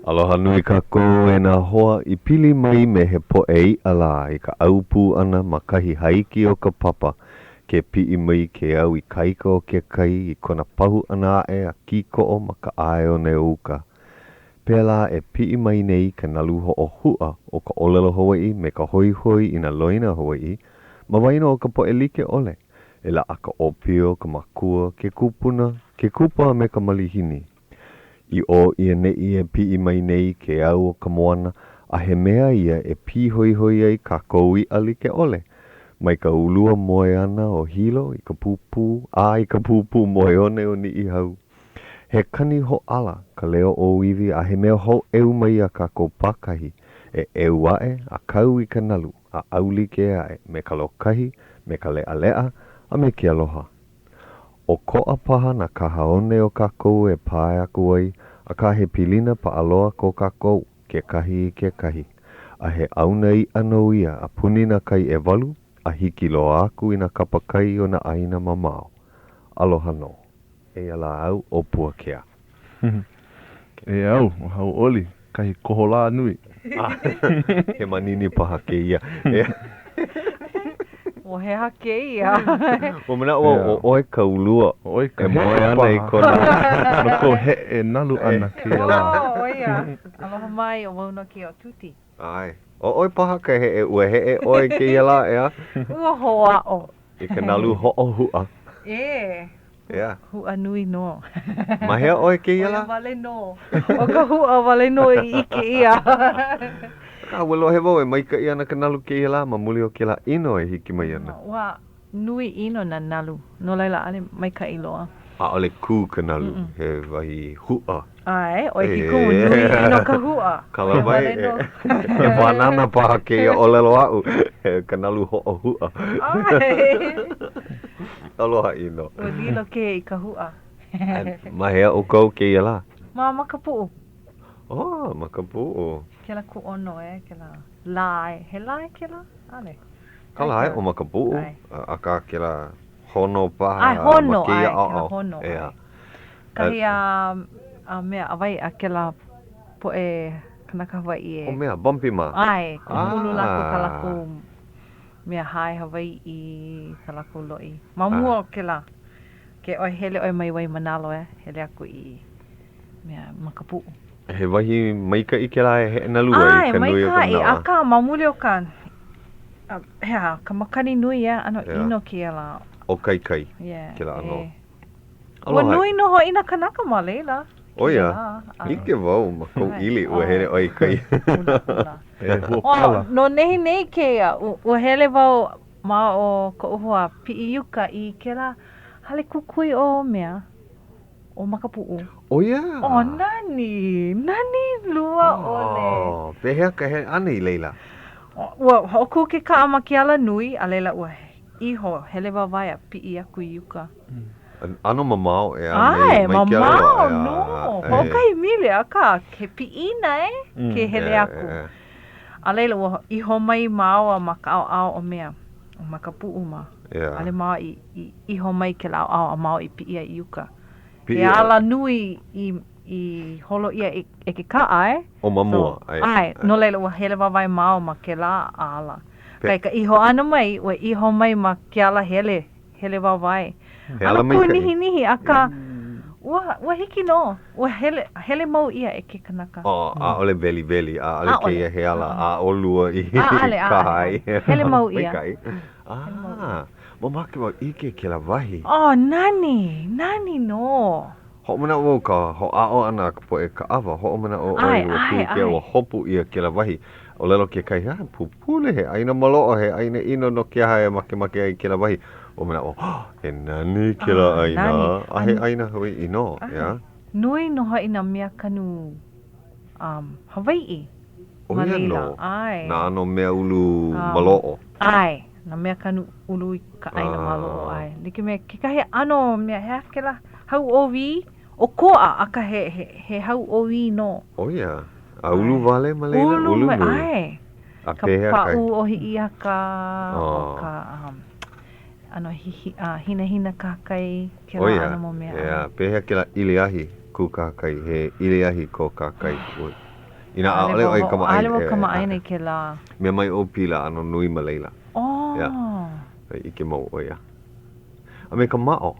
Aloha nui kākou e nā hoa i pili mai me he poʻe iʻa lā i ka ʻau pū ʻana ma kahi hāiki o ka papa ke piʻi mai ke au ikaika o ke kai i kona pahu ʻana aʻe a kīkoʻo ma ka ʻae one o uka. Pēlā e piʻi mai nei ka nalu hoʻohuʻa o ka ʻōlelo Hawaiʻi me ka hoihoi i nā loina Hawaiʻi ma waena o ka poʻe like ʻole, e laʻa ka ʻōpio, ka makua, ke kupuna, ke kupa a me ka malihini. I ʻō i ʻaneʻi e piʻi mai nei ke au o ka moana, a he mea ia e pīhoihoi ai kākou iʻa like ʻole, mai ka ulua moe ʻana o Hilo i ka pūpū a i ka pūpū moe one o Niʻihau. He kani hoʻāla ka leo ʻōiwi a he mea hōʻeu mai iā kākou pākahi e ʻeu aʻe a kau i ka nalu a ʻaulike aʻe me ka lōkahi, me ka leʻaleʻa, a me ke aloha. ʻOkoʻa paha nā kahaone o kākou e pae aku ai, akā he pilina paʻa loa ko kākou, kekahi i kekahi. A he ʻāuna iʻa nō ia a puni nā kai ʻewalu a hiki loa aku i nā kapa kai o nā ʻāina mamao. Aloha nō. Eia lā au ʻo Puakea. E au, ua hauʻoli, kahi koholā nui. He manini paha kēia. Ua he aha kēia? Ua manaʻo wau ʻo ʻoe ka ulua ʻO ʻoe ka e moe heʻe ana i paha. kona. No kou heʻe nalu ʻana kēia lā. Oh, ʻo ia. Aloha mai, ʻo wau nō kēia ʻo Tuti. ʻAe. ʻO ʻoe paha ka heʻe, ua heʻe ʻoe kēia lā, ʻeā? Ua hoʻāʻo. I ka nalu hoʻohuʻa. ʻĒ. ʻEā. Huʻa nui nō. Ma hea ʻoe kēia lā? ʻO ia wale nō. ʻO ka huʻa wale nō i ʻike ʻia. Akā, ua lohe wau e maikaʻi ana ka nalu kēia lā ma muli o kēlā ʻino e hiki mai ana. Ua nui ʻino nā nalu, no laila ʻaʻole maikaʻi loa. ʻAʻole kū ka nalu, he wahi huʻa. ʻAe, ʻo ia ke kumu nui ʻino ka huʻa. Kala mai, he wānana paha kēia ʻōlelo aʻu, ka nalu hoʻohuʻa. ʻAe. Aloha ʻino. Ua lilo kēia i ka huʻa. Ma hea ʻoukou kēia lā? Ma Makapuʻu. Oh, Makapuʻu. Kēlā kūʻono e, kēlā lae. He lae kēlā? ʻAʻole. Ka lae ʻo Makapuʻu, akā kēlā hono paha ʻAe, hono, ma kēia ʻae, kēlā ʻaoʻao. hono, ʻEā. ʻae. Kahi a, a mea, a wai a kēlā poʻe kanaka Hawaiʻi e. ʻO mea, Bumpy mā. ʻAe, kūkulu lākou ka lākou mea hae Hawaiʻi, ka lākou loʻi. Ma mua o kēlā, ke ʻoe hele ʻoe mai Waimānalo e, hele aku i mea Makapuʻu. He wahi maikaʻi kēlā e heʻenalu ai i ka nui o ka ʻAe, maikaʻi, manawa. akā ma muli o ka, he aha, ka makani nui e, ʻano ʻino kēia lā. ʻO Kaikai Yeah, kēlā ʻano. ʻe. Ua nui nō hoʻi nā kanaka ma laila. ʻO ia, ʻike wau ma kou ʻili ua hele ʻoe i kai. E huakala. No nehinei kēia, ua hele wau ma o koʻu hoa piʻi i uka i kēlā hale kukui o mea, ʻo Makapuʻu. ʻO ia? ʻO nani, nani lua ʻole. Oh, pehea ka hele ʻana i laila? Ua hoʻokū ke kaʻa ma ke alanui, a laila ua iho, hele wāwae a piʻi aku i uka. ʻAno mamao ʻeā, ʻAe, mai ke alo mamao ʻeā, nō. Hoʻokahi mile, akā, he piʻina e ke hele aku. A laila, ua iho mai māua ma ka ʻaoʻao o mea, o Makapuʻu mā. ʻAʻole māua i, i iho mai kēlā ʻaoʻao a māua i piʻi ai i uka. He alanui i, i holo ʻia e, e ke kaʻa, e. ʻO ma mua, ʻae. ʻAe, no laila, ua hele wāwae māua ma kēlā ala. Akā i ka iho ʻana mai, ua iho mai ma ke ala hele. Hele wāwae. He ala ʻAno maikaʻi. kūnihinihi, akā, ua, ua hiki nō. Ua hele, hele mau ʻia e ke kanaka. Oh, ʻaʻole weliweli, ʻaʻole ʻAʻole. kēia he ala a ʻolua i ʻAʻole, ʻaʻole, kaha ai. ʻaʻole. Hele mau ʻia. Maikaʻi. Ah, mamake wau ʻike kēlā wahi. Oh, nani, nani nō. Hoʻomanaʻo wau ka hoʻāʻo ʻana a ka poʻe kaʻawa, hoʻomanaʻo ʻoe ʻAe, ua ʻae, pilikia, ʻae. ua hopu ʻia kēlā wahi. ʻŌlelo kekahi, ah, pupule, he ʻāina maloʻo, he ʻāina ʻino no ke aha e makemake ai kēlā wahi. Ua manaʻo, oh, he nani kēlā Ah, ʻāina, nani. a he ʻāina Hawaiʻi nō, ʻeā? Nui nō hoʻi nā mea kanu um, Hawaiʻi ʻO ma ia laila, nō ʻae. nā ʻano mea ulu maloʻo. ʻAe, nā mea kanu ulu i ka ʻāina maloʻo, ʻae. Like me kekahi ʻano mea, he aha kēlā hauʻōwī, ʻokoʻa, akā he, he, he hauʻōwī nō. ʻO ia, a ulu wale ma laila, Ulu, ulu nui. ʻae. A Ka pehea kai? pāʻū o Hiʻiaka, ʻo ka um, ʻano hihi, uh, hinahina kahakai, ʻO kēlā ia, ʻano mau mea. ʻeā, pehea kēlā ʻiliahi kū kahakai, he ʻiliahi ko kahakai. Inā ʻaʻole ʻoe kamaʻāina. ʻAʻole wau kamaʻāina i kēlā. Mea mai ʻo Pila ʻano nui ma laila. Oh. Yeah. ʻIke mau ʻo ia. A me ka maʻo.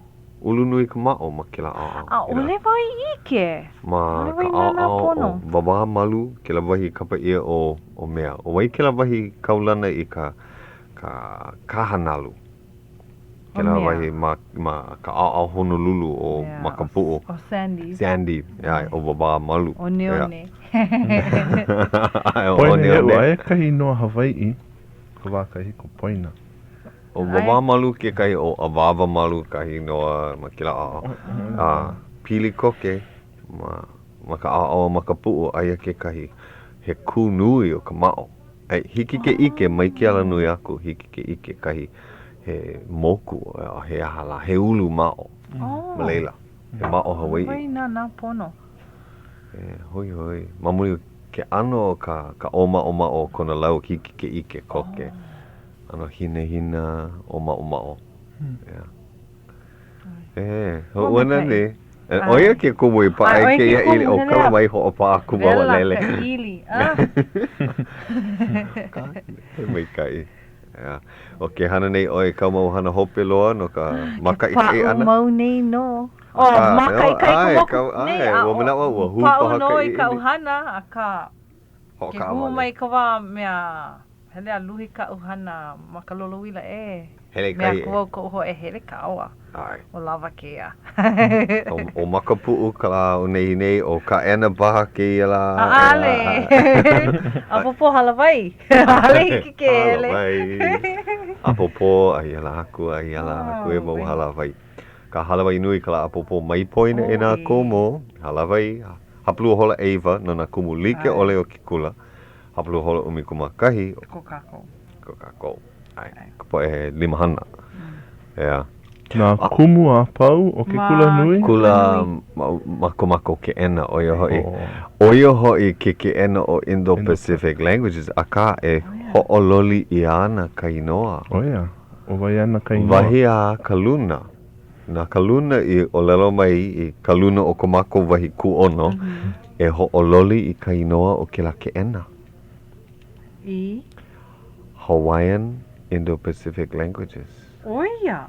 Ulu nui ka maʻo ma kēlā ʻaoʻao. ʻAʻole wau i ʻike. Ma ka ʻaoʻao o Wāwāmalu, kēlā wahi kapa ʻia ʻo, ʻo mea. ʻO wai kēlā wahi kaulana i ka, ka kaha nalu? Kēlā wahi ma, ma ka ʻaoʻao Honolulu o Makapuʻu. ʻO Sandy. Sandy, yeah, ʻo Wāwāmalu. ʻO Neone. ʻO Poina Neone. iaʻu, aia kahi inoa Hawaiʻi, ka wā kahiko, Poina. ʻO Wāwāmalu kekahi, ʻo Awāwamalu kahi inoa ma kēlā ʻaoʻao. A pili koke ma, ma ka ʻaoʻao o Makapuʻu, aia kekahi he kū nui o ka maʻo. A hiki ke ʻike mai ke alanui aku, hiki ke ʻike kahi he moku, he aha lā, he ulu maʻo ma laila, he maʻo Hawaiʻi. Wai nānā pono. E hoihoi, ma muli o ke ʻano o ka, ka ʻōmaʻomaʻo o kona lau, hiki ke ʻike koke. ʻAno hinahina, ʻōmaʻomaʻo. Yeah. E, hoʻouna nei. ʻO ia ke kumu i paʻa ai kēia ʻili ʻo ka wai hoʻopaʻa aku ma ua lele. Wela ka ʻili. Ah. He maikaʻi. Yeah. ʻO ke hana nei ʻoe i kāu mau hana hope loa no ka mākaʻikaʻi ʻana? Ke paʻu mau nei nō. Oh, mākaʻikaʻi ka moku nei. ʻAe, ua manaʻo au ua hū paha ka ʻiʻini. Paʻu nō i kaʻu hana, akā, ke hū mai ka wā mea Hele a luhi kaʻu hana ma ka lolouila e. Hele Mea kai aku au koʻu hoa e hele kāua. ʻAe. ʻO lawa kēia. ʻO Makapuʻu ka lā o nehinei, ʻo Kaʻena paha kēia lā. ʻAʻole. ʻApōpō hālāwai. ʻAʻole hiki ke hele. Hālāwai. ʻApōpō a ia lā aku, a ia lā aku e mau hālāwai. Ka hālāwai nui ka lā ʻapōpō mai poina e nā kumu. Hālāwai, hapalua hola ʻeiwa no nā kumu like ʻole o ke kula. Hapalua hola 11. O ko kākou. Ko kākou. ʻAe. Ka poʻe limahana. ʻEā. Nā kumu a pau o ke kula nui? Kula ma ko mākou keʻena, ʻo ia hoʻi, ʻo ia hoʻi ke keʻena o Indo-Pacific Languages, akā e hoʻololi ʻia ana ka inoa. ʻO ia. ʻO wai ana ka inoa? Wahi a ka luna. Na ka luna i ʻōlelo mai i ka luna o ko mākou wahi kūʻono e hoʻololi i ka inoa o kēlā keʻena. I? Hawaiian Indo-Pacific Languages. ʻO ia!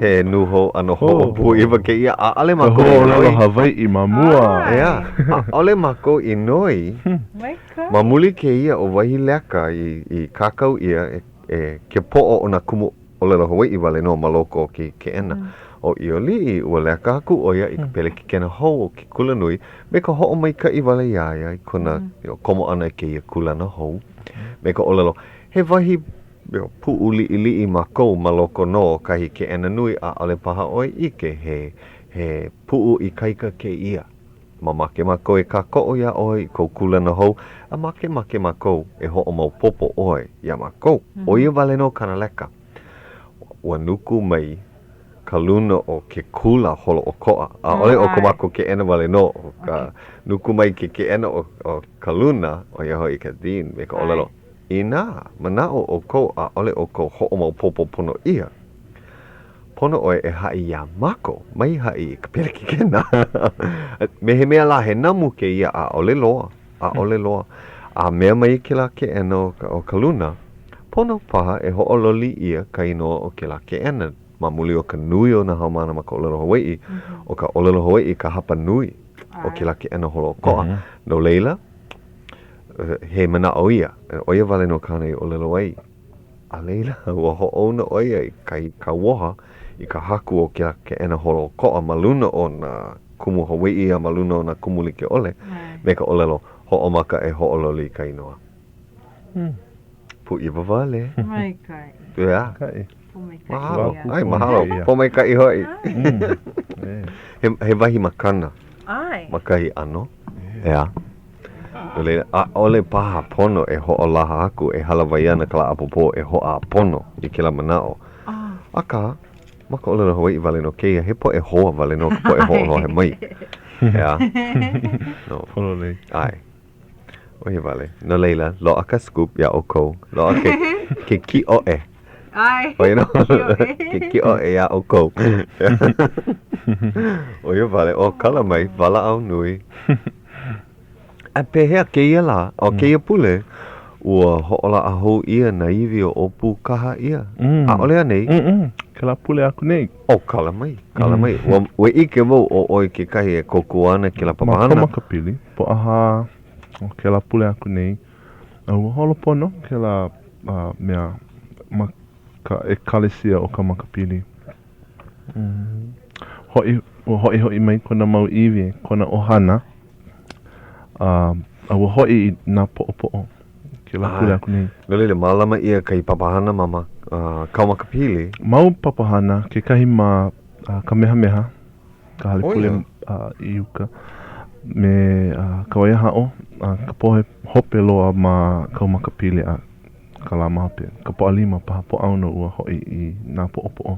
He nūhou ʻano hoʻopūʻiwa kēia, ʻaʻole mākou i noi. Ka hoʻōlelo Hawaiʻi ma mua. ʻEā, ʻaʻole mākou i noi. Maikaʻi. Ma muli kēia o wahi leka i, i kākau ʻia e, e ke poʻo o nā kumu ʻōlelo Hawaiʻi wale nō ma loko o ke keʻena ʻo ʻIoliʻi, ua leka aku ʻo ia i ka pelekikena hou o ke kulanui me ka hoʻomaikaʻi wale iā ia i kona komo ʻana i kēia kūlana hou me ka ʻōlelo, he wahi puʻu liʻiliʻi mākou ma loko nō o kahi keʻena nui, ʻaʻole paha ʻoe ʻike he he puʻu ikaika kēia. Mamake mākou e kākoʻo iā ʻoe i kou kūlana hou, a makemake mākou e hoʻomaopopo ʻoe iā mākou. ʻO ia wale nō kāna leka. Ua nuku mai ka luna o ke kula holoʻokoʻa. ʻAʻole ʻo ko mākou keʻena wale nō, ʻo ka nuku mai ke keʻena o ka luna, ʻo ia hoʻi ka dean, me ka ʻōlelo, Inā manaʻo ʻoukou ʻaʻole ʻoukou hoʻomaopopo pono ʻia, Pono ʻoe e haʻi iā mākou, mai haʻi i ka pelekikena. Me he mea lā, he namu kēia, ʻaʻole loa, ʻaʻole loa. A mea mai kēlā keʻena o ka, o ka luna, pono paha e hoʻololi ʻia ka inoa o kēlā keʻena ma muli o ka nui o nā haumāna ma ka ʻōlelo Hawaiʻi, ʻo ka ʻōlelo Hawaiʻi ka hapa nui o kēlā keʻena holoʻokoʻa. No laila, he manaʻo ia, ʻo ia wale nō kāna i ʻōlelo ai. A laila, ua hoʻouna ʻo ia i kahi kauoha i ka haku o kēlā keʻena holoʻokoʻa ma luna o nā kumu Hawaiʻi a ma luna o nā kumu like ʻole, me ka ʻōlelo, Hoʻomaka e hoʻololi i ka inoa. Pūʻiwa wale. Maikaʻi. Yeah. Maikaʻi. Pōmaikaʻi. Mahalo. ʻAe, mahalo. Pōmaikaʻi hoʻi. He, he wahi makana. ʻAe. Ma kahi ʻano. ʻEā. No laila, ʻaʻole paha pono e hoʻolaha aku e hālāwai ana ka lā ʻapōpō e hoʻāpono i kēlā manaʻo. Akā, ma ka ʻōlelo Hawaiʻi wale nō kēia, he poʻe hoa wale nō ka poʻe hoʻolohe mai. ʻEā. No. Pololei. ʻAe. ʻO ia wale. No laila, loaʻa ka scoop iā ʻoukou. Loaʻa ke, ke kīʻoʻe. ʻAe. ʻO ia nō. Ke kīʻoʻe iā ʻoukou. ʻO ia wale. ʻO kala mai, walaʻau nui. A pehea kēia lā, o kēia pule, ua hoʻolaʻa hou ʻia nā iwi o ʻŌpūkaha ʻia? ʻAʻole anei? Mm-mm. Kēlā pule aku nei. Oh, kala mai, kala mai. Ua, ua ʻike wau ʻo ʻoe kekahi e kōkua ana kēlā papahana. Ma Kaumakapili, Pōʻahā o kēlā pule aku nei, a ua holo pono kēlā uh, mea ma ka ʻekalesia o Kaumakapili. Mm. Hoʻi, ua hoʻihoʻi mai kona mau iwi, kona ʻohana, a, a ua hoʻi i Nāpoʻopoʻo kēlā pule aku nei. No laila, mālama ʻia kahi papahana ma, ma uh, Kaumakapili. Mau papahana, kekahi ma uh, Kamehameha, ka hale pule uh, i uka, me uh, Kawaiahaʻo, a ka pohe hope loa ma Kaumakapili a ka lā ma hope, ka Pōʻalima paha, Pōʻaono ua hoʻi i Nāpoʻopoʻo.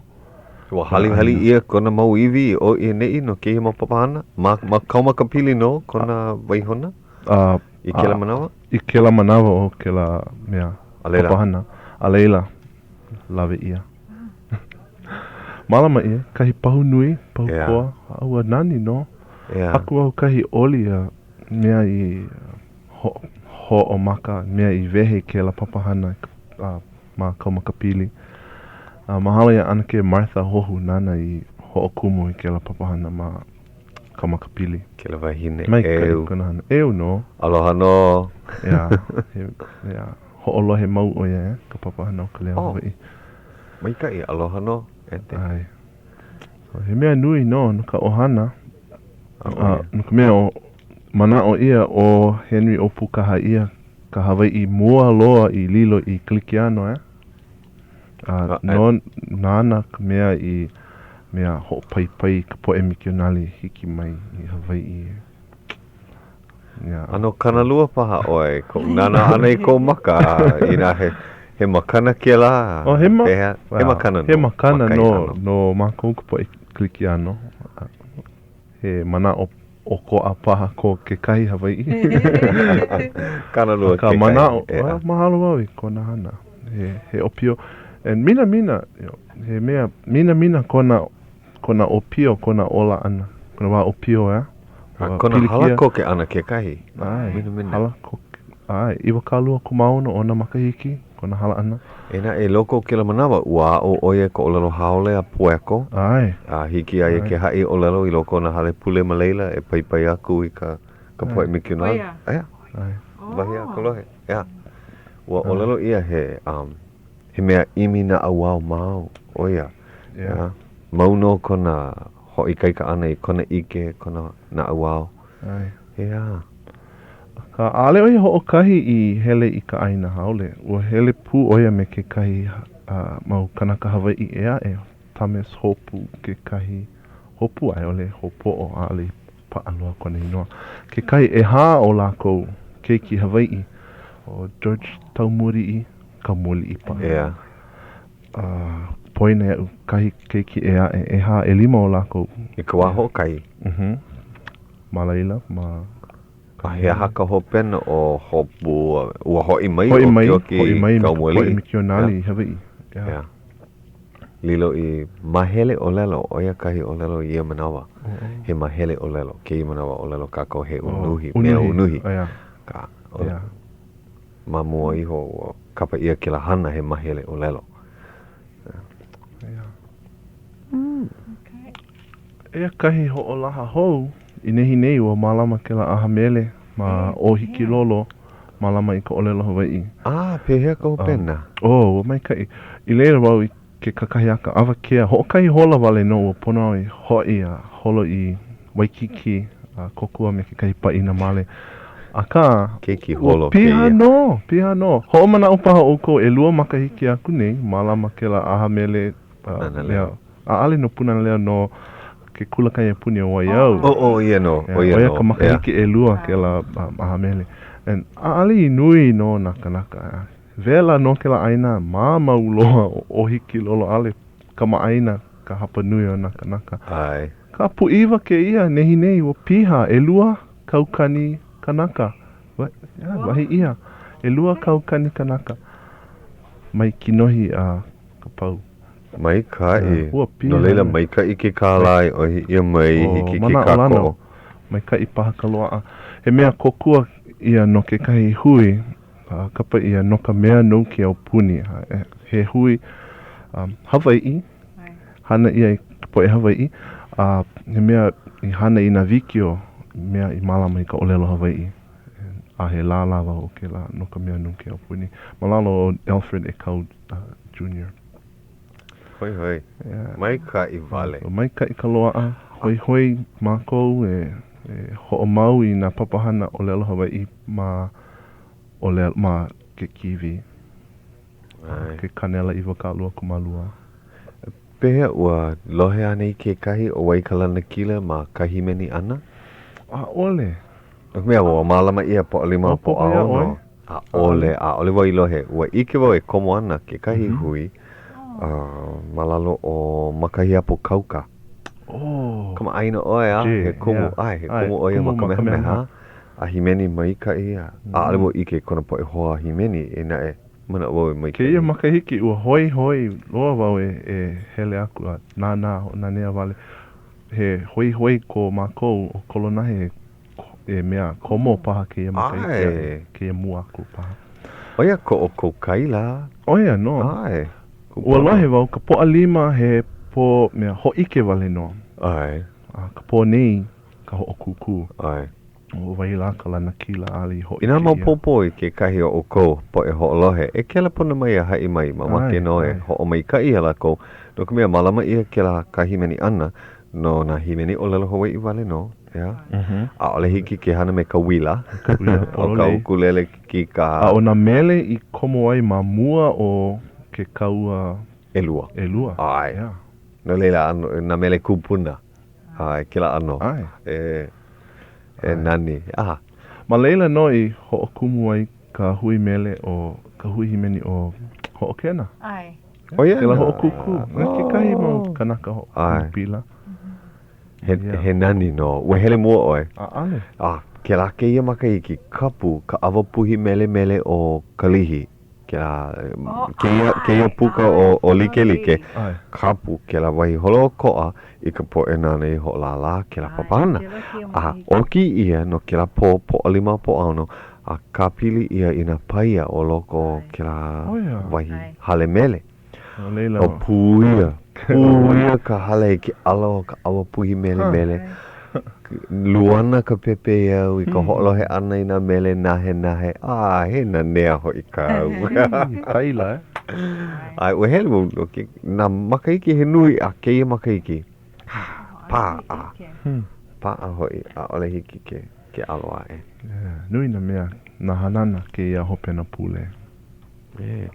Ua halihali ʻia kona mau iwi i ʻō i ʻaneʻi no kēia mau papahana? Ma, ma Kaumakapili nō kona waihona uh, i kēlā manawa? I kēlā manawa o kēlā mea A laila. papahana. A laila, lawe ʻia. Mālama ʻia kahi pahu nui, pahu Yeah. koa, a ua nani nō. Yeah. Haku au kahi oli a mea i ho, hoʻomaka, mea i wehe i kēlā papahana uh, ma Kaumakapili. A mahalo iā ʻAnakē Martha Hohu nāna i hoʻokumu i kēlā papahana ma Kaumakapili. Kēlā wahine Maikaʻi ʻeu. kona hana. ʻEu nō. Aloha nō. Yeah, he, yeah. Hoʻolohe mau ʻo ia, eh, ka papahana o Ka Leo Oh. Hawaiʻi. Maikaʻi, aloha nō, ete. ʻAe. So, he mea nui nō no ka ʻohana. ʻAʻole. A, no ka mea, o, manaʻo ʻia ʻo Henry ʻŌpūkaha ia ka Hawaiʻi mua loa i lilo i Kalikiano, eh? A no, nāna ka mea i mea hoʻopaipai i ka poʻe mikionali i hiki mai i Hawaiʻi. Yeah. ʻAno kānalua paha ʻoe, koʻu nānā ʻana i kou maka, inā he, he makana kēlā. Oh, he, ma Pehea? He makana nō. He makana nō no mākou ka poʻe Kalikiano. He manaʻo ʻokoʻa paha ko kekahi Hawaiʻi. Kānalua Akā kekahi. manaʻo, ʻEā. well, mahalo wau i kona hana. He, he ʻōpio. And minamina, you know, he mea minamina kona, kona ʻōpio, kona ola ʻana, kona wā ʻōpio, ʻeā? A Ua kona pilikia. hala koke ʻana kekahi. ʻAe, Minamina. hala koke. ʻAe, 20 kūmāono ona makahiki, kona hala ʻana. Inā i loko o kēlā manawa, ua aʻo ʻo ia i ka ʻōlelo haole a pueko. ʻAe. A hiki iā ia ke haʻi ʻōlelo i loko o nā hale pule ma laila e paipai aku i ka ka poʻe mikionali. ʻO ia? ʻEā. ʻAe. Wahi a ka lohe. ʻEā. Ua ʻōlelo ʻia he, um, he mea ʻimi naʻauao mau ʻo ia. ʻEā. Mau nō kona hoʻoikaika ʻana i kona ʻike, kona naʻauao. ʻAe. ʻEā. Akā, ʻaʻole ʻo ia hoʻokahi i hele i ka ʻāina haole. Ua hele pū ʻo ia me kekahi mau kānaka Hawaiʻi ʻē aʻe, Thomas Hopu kekahi, Hopu a i ʻole Hopoʻo, ʻaʻole i paʻa loa kona inoa. Kekahi ʻehā o lākou keiki Hawaiʻi, ʻo George Taumuliʻi, Kaumualiʻi paha. ʻEā. A poina iaʻu kahi keiki ʻē aʻe, ʻehā, ʻelima o lākou. I ka wā hoʻokahi. Uh-huh. Ma laila, ma. A he aha ka hopena o Hopu? Ua hoʻi mai hoʻi ʻo mai, Keoki hoʻi mai me ka Kaumualiʻi? poʻe mikionali i Hawaiʻi. ʻEā. ʻEā. Lilo i mahele ʻōlelo, ʻo ia kahi ʻōlelo i ia manawa. He mahele ʻōlelo. Kēia manawa ʻōlelo kākou he unuhi, mea unuhi. ʻEā. Ka, ʻEā. Ma mua iho, ua kapa ʻia kēlā hana he mahele ʻōlelo. ʻEā. Eia kahi hoʻolaha hou, i nehinei ua mālama kēlā ʻaha mele ma ʻŌhikilolo, mālama i ka ʻōlelo Hawaiʻi. A, pehea ka hopena? Oh, ua maikaʻi. I laila wau i ke kakahiaka awakea, hoʻokahi hola wale nō ua pono au i hoʻi a holo i Waikīkī a kōkua me kekahi pāʻina male. Akā, Keiki ua holo piha kēia. nō, piha nō. Hoʻomanaʻo paha ʻoukou ʻelua makahiki aku nei, mālama kēlā ʻaha mele, Pūnana Leo. ʻAʻole no Pūnana Leo, no ke kula kaiapuni o Waiau. Oh, ʻo ia nō, ʻo ia nō. ʻO ia ka makahiki ʻelua kēlā ʻaha mele. And ʻaʻole i nui nō nā kānaka. Wela nō kēlā ʻāina, mamao loa ʻo ʻŌhikilolo, ʻaʻole kamaʻāina ka hapa nui o nā kānaka. ʻAe. Ka pūʻiwa kēia, nehinei, ua piha, 2,000 kanaka. Wahi ʻia, 2,000 kanaka mai kinohi a ka pau. Maikaʻi. Ua piha. No laila, maikaʻi ke kālā i ʻohi ʻia mai, hiki ke kākoʻo. Maikaʻi paha ka loaʻa. He mea kōkua ʻia no kekahi hui, kapa ʻia No Ka Mea Nou Ke Aupuni. He hui Hawaiʻi, hana ʻia e ka poʻe Hawaiʻi, a he mea i hana i nā wikiō, mea i mālama i ka ʻōlelo Hawaiʻi. A he lālā wau o kēlā No Ka Mea Nou Ke Aupuni. Ma lalo o Alfred Ekau Jr. Hoihoi. Maikaʻi wale. Maikaʻi ka loaʻa. Hoihoi mākou e hoʻomau i nā papahana ʻōlelo Hawaiʻi ma ʻōlelo ma ke kīwī. Ke kānela 22. Pehea, ua lohe anei kekahi ʻo wai ka lanakila ma ka hīmeni ʻana? ʻAʻole. No ka mea, ua mālama ʻia Pōʻalima Pōʻaono. ʻAʻole, ʻaʻole wau i lohe. Ua ʻike wau e komo ana kekahi hui ma lalo o Makahiapo Kauka. Kamaʻāina ʻoe, a he kumu, ʻae, he kumu ʻo ia ma Kamehameha, a hīmeni maikaʻi, a ʻaʻole wau ʻike i kona poʻe hoa hīmeni, eia naʻe, manaʻo wau e maikaʻi. Kēia makahiki, ua hoihoi loa wau e hele aku a nānā, hoʻonanea wale. He hoihoi ko mākou ʻo Kolonahe e mea komo paha kēia makahiki aʻe, kēia mua aku paha. ʻO ia ko ʻoukou kaila. ʻO ia nō. ʻAe. Ua lohe wau ka Pōʻalima he pō mea hōʻike wale nō. ʻAe. A ka pō nei ka hoʻokūkū. ʻAe. ʻO wai lā ka lanakila ʻaʻole i hōʻike ʻia. Inā maopopo i kekahi o ʻoukou poʻe hoʻolohe, e kelepona mai a haʻi mai, mamake nō e hoʻomaikaʻi iā lākou, no ka mea, mālama ʻia kēlā ka hīmeni ʻana no nā hīmeni ʻōlelo Hawaiʻi wale nō, ʻeā? ʻAʻole hiki ke hana me ka uila, ʻo ka ʻukulele, ke kīkā. A ʻo nā mele i komo ai ma mua o ke kaua ʻelua. ʻElua. ʻAe. Yeah. No laila, nā mele kūpuna. ʻAe, kēlā ʻano. ʻAe. E, e nani. ʻAha. Ma laila nō i hoʻokumu ai ka hui mele o, ka hui hīmeni ʻo Hoʻokena. ʻAe. ʻO ia Kēlā hoʻokūkū. Me kekahi mau kanaka hoʻokumu pila. He, he nani nō. Ua hele mua ʻoe? ʻAʻole. A, kēlā kēia makahiki, kapu ka ʻawa puhi melemele o Kalihi. Kēlā, kēia, kēia puka o, o Likelike, kapu kēlā wahi holoʻokoʻa i ka poʻe nāna i hoʻolālā kēlā papahana. A ʻoki ʻia no kēlā pō, Pōʻalima Pōʻaono, a kāpili ʻia i nā paia o loko o kēlā wahi hale mele. ʻO Puia, puia ka hale i ke ʻala o ka ʻawa puhi melemele. Luana ka pepeiao i ka hoʻolohe ʻana i nā mele nahenahe. A, he nanea hoʻi kau. Kaila, eh? ʻAe, ua hele wau no ke, nā makahiki he nui a kēia makahiki, paʻa, paʻa hoʻi, ʻaʻole hiki ke. ke alo aʻe. Yeah, nui nā mea, nā hanana kēia hopena pule. Yeah.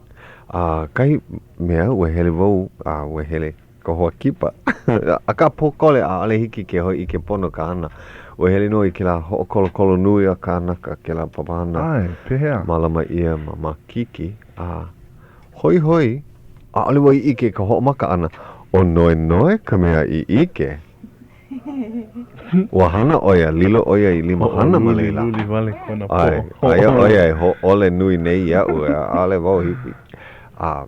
A kahi mea, ua hele wau, a ua hele ka hoa kipa. Akā pōkole, ʻaʻole hiki ke hōʻike pono ka hana. Ua hele nō i kēlā hoʻokolokolo nui a kānaka, kēlā papahana. ʻAe, pehea? Mālama ʻia ma Makiki, a hoihoi, ʻaʻole wau i ʻike i ka hoʻomaka ʻana. ʻO Noenoe ka mea i ʻike. Ua hana ʻo ia, lilo ʻo ia i limahana ma laila. Hoʻoluliluli wale kona poʻo. ʻAe, aia ʻo ia e hōʻole nui nei iaʻu, ʻaʻole wau hiki. A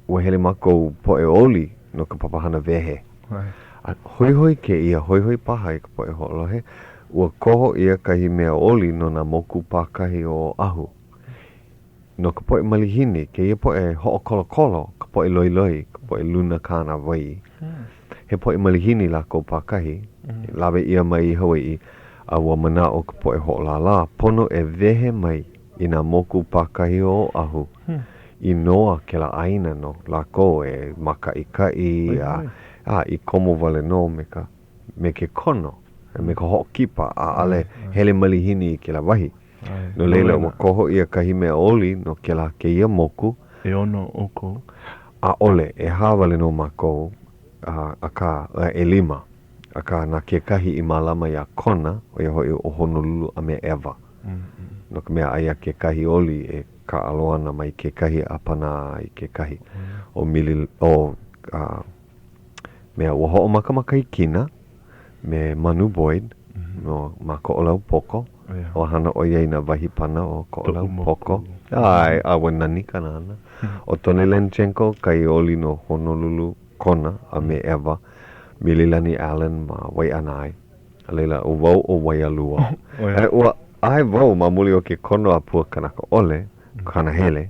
ua hele mākou poʻe oli no ka papahana wehe. A hoihoi kēia, hoihoi paha i ka poʻe hoʻolohe, ua koho ʻia kahi mea oli no nā moku pākahi o Oʻahu. No ka poʻe malihini, kēia poʻe hoʻokolokolo, ka poʻe loiloi, ka poʻe luna kānāwai, he poʻe malihini lākou pākahi, lawe ʻia mai i Hawaiʻi, a ua manaʻo ka poʻe hoʻolālā, pono e wehe mai i nā moku pākahi o Oʻahu, i noa kēlā ʻāina no lākou e mākaʻikaʻi a, a i komo wale nō me ka, me ke kono, me ka hoʻokipa, ʻaʻole hele malihini i kēlā wahi. No laila, ua koho ʻia kahi mea oli no kēlā kēia moku. ʻEono ʻoukou? ʻAʻole, ʻehā wale nō mākou, akā, ʻelima. Akā, na kekahi i mālama iā Kona, ʻo ia hoʻi ʻo Honolulu a me ʻEwa. No ka mea, aia kekahi oli e kāʻalo ana mai kekahi ʻāpana a i kekahi. ʻO Mili, ʻo, mea, ua hoʻomaka ma Kahikina me Manu Boyd no, ma Koʻolaupoko. Ua hana ʻo ia i nā wahi pana o Koʻolaupoko. ʻAe, a ua nani kāna hana. ʻO Tony Lenchenko kai oli no Honolulu, Kona, a me ʻEwa. Mililani Allen ma Waiʻanae. A laila, ʻo wau ʻo Waialua. Ua. ʻae wau ma muli o ke kono a Pua Kanakaʻole, Kanahele,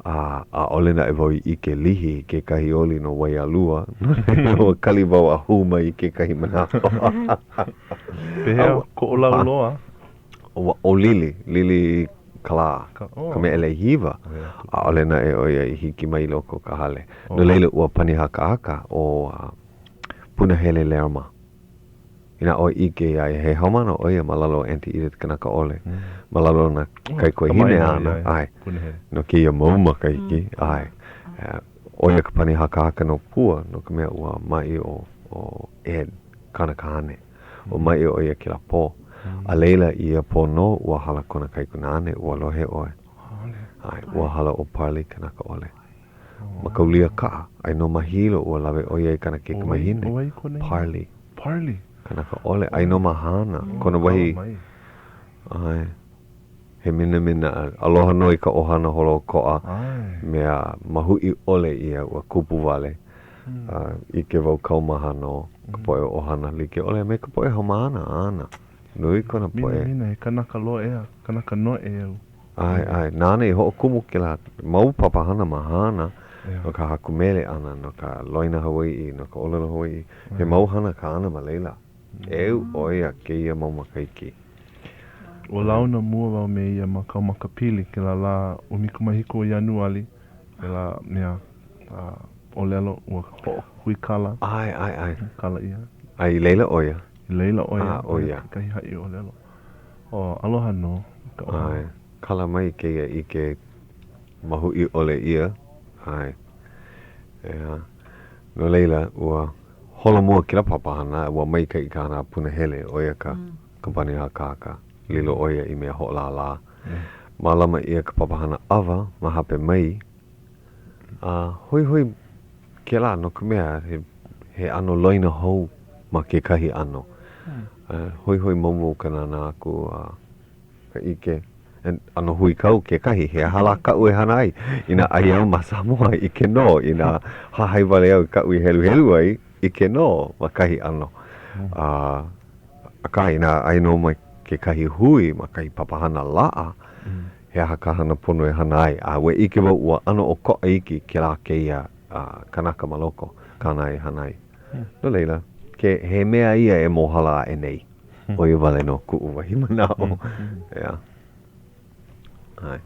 a ʻaʻole naʻe wau i ʻike lihi i kekahi oli no Waialua, no laila ua kali wau a hū mai i kekahi manaʻo. Pehea Koʻolauloa? Ua ʻo Lili, Lili Kalā, ka mea ʻelei hiwa, ʻaʻole naʻe ʻo ia i hiki mai i loko o ka hale. No laila, ua pani hakahaka ʻo Punahele Lerma. Inā ʻoe ʻike iā ia, he haumāna ʻo ia ma lalo o Aunty Edith Kanakaʻole, ma lalo o nā kaikuahine āna, ʻae, no kēia mau makahiki, ʻae. ʻO ia ka pani hakahaka no Pua, no ka mea ua maʻi ʻo, ʻo Ed, kāna kāne. Ua maʻi ʻo ia kēlā pō. A laila, i ia pō nō, ua hala kona kaikunāne, ua lohe ʻoe. ʻAe, ua hala ʻo Parley Kanakaʻole. Ma ka ulia kaʻa, aia nō ma Hilo, ua lawe ʻo ia i kana kaikamahine, Parley. Parley. Kanakaʻole, aia nō ma Hāna, kona wahi, ʻae, he minamina, aloha nō i ka ʻohana holoʻokoʻa, mea mahuʻi ʻole ʻia, ua kupu wale, a ʻike wau kaumaha nō ka poʻe ʻohana like ʻole a me ka poʻe haumāna āna. Nui kona poʻe. Minamina, he kanaka loea, kanaka noʻeau. ʻAe, ʻae. Nāna i hoʻokumu kēlā mau papahana ma Hāna no ka haku mele ʻana, no ka loina Hawaiʻi, no ka ʻōlelo Hawaiʻi. He mau hana kāna ma laila. ʻEu ʻo ia kēia mau makahiki. Ua launa mua wau me ia ma Kaumakapili kēlā lā 17 o Ianuali, kēlā mea ʻōlelo ua hoʻohuikala. ʻAe, ʻae, ʻae. Kala ʻia. A i laila ʻo ia? I laila ʻo ia. A, ʻo ia. Kekahi haʻi ʻōlelo. Oh, aloha nō ka ʻohana. ʻAe, kala mai kēia ʻike mahuʻi ʻole ʻia. ʻAe. ʻEā. No laila, ua holomua kēlā papahana, ua maikaʻi ka hana a Punahele, ʻo ia ka ka pani hakahaka. Lilo ʻo ia i mea hoʻolālā. Mālama ʻia ka papahana ʻawa ma hape mai, a hoihoi kēlā no ka mea, he, he ʻano loina hou ma kekahi ʻano. A hoihoi mau wau ka nānā aku a ka ʻike, ʻano huikau kekahi, he aha lā kaʻu e hana ai? Inā aia au ma Samoa, ʻike nō, inā hahai wale au i kaʻu i heluhelu ai, ʻike nō ma kahi ʻano. A, akā, inā aia nō ma kekahi hui, ma kahi papahana laʻa, he aha ka hana pono e hana ai? A ua ʻike wau ua ʻano ʻokoʻa iki kēlā kēia kanaka ma loko kāna e hana ai. No laila, ke, he mea ia e mōhala aʻe nei. ʻO ia wale nō kuʻu wahi manaʻo. ʻEā. ʻAe.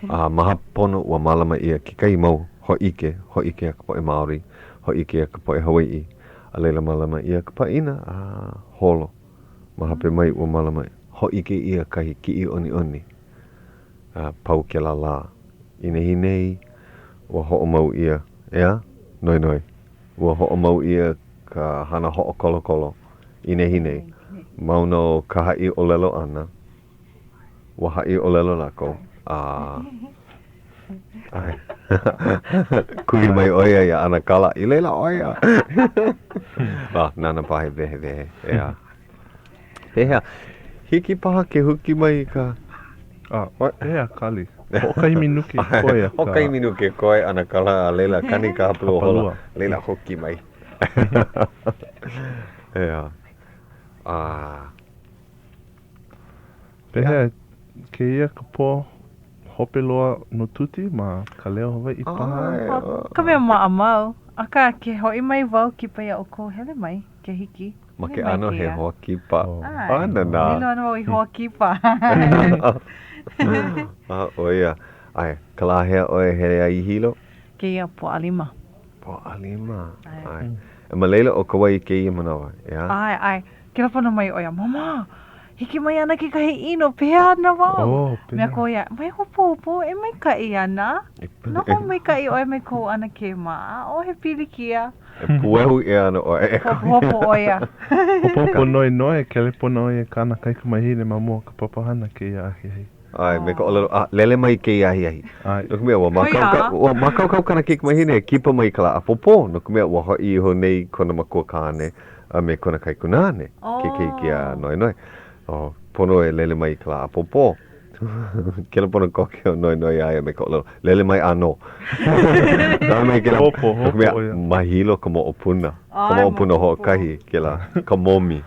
A ma hape pono ua mālama ʻia kekahi mau hōʻike, hōʻike a ka poʻe Māori, hōʻike a ka poʻe Hawaiʻi. A laila mālama ʻia ka pāʻina a holo. Ma hape mai ua mālama hōʻike ʻia kahi kiʻi ʻoniʻoni. A pau kēlā lā. I nehinei, ua hoʻomau ʻia, ʻeā? Noenoe. Ua hoʻomau ʻia ka hana hoʻokolokolo i nehinei. Mau nō ka haʻi ʻōlelo ʻana. Ua haʻi ʻōlelo lākou, a ʻae. Kuhi mai ʻo ia iā ʻAnakala, i laila ʻo ia. A, nāna paha e wehewehe, ʻeā. Pehea, hiki paha ke huki mai i ka... A, pehea, Kali? Hoʻokahi minuke koe a ka... Hoʻokahi minuke koe, ʻAnakala, a laila kani ka hapalua hola, a laila huki mai. ʻEā. A... Pehea, kēia ka pō hope loa no Tuti ma Ka Leo Hawaiʻi paha? ʻO ka mea maʻamau, akā ke hoʻi mai wau kipa iā ʻoukou, hele mai ke hiki. Ma ke ʻano he hoa kipa. ʻAe nā. Lilo ana wau i hoa kipa. A ʻo ia. ʻAe, ka lā hea ʻoe e hele ai i Hilo? Kēia Pōʻalima. Pōʻalima. ʻAe. E ma laila ʻo Kauai i kēia manawa, ʻeā? ʻAe, ʻae. Kelepona mai ʻo ia, Mama, hiki mai ana kekahi ʻino, pehea ana wau? Oh, pehea? Mea aku ʻo ia, mai hopohopo, e maikaʻi ana. Noho maikaʻi ʻoe me kou ʻanakē mā, ʻaʻohe pilikia. E puehu ʻia ana ʻoe e Hopohopo ʻo ia. Hopohopo Noenoe, kelepona ʻo ia i kāna kaikamahine ma mua o ka papahana kēia ahiahi. ʻAe, me ka ʻōlelo, a, lele mai kēia ahiahi. ʻAe. No ka mea, ua mākaukau, ua mākaukau kāna kaikamahine e kipa mai i ka lā ʻapōpō, no ka mea, ua hoʻi iho nei kona makua kāne a me kona kaikunāne, ke keiki a Noenoe. Oh, pono e lele mai i ka lā ʻapōpō. Kēlā pono koke ʻo Noenoe iā ia me ka ʻōlelo, Lele mai ʻānō. Nā mea kēlā, Hopo, hopo mea, ʻo ia. Ma Hilo ka moʻopuna. Ka moʻopuna hoʻokahi, kēlā, ka momi.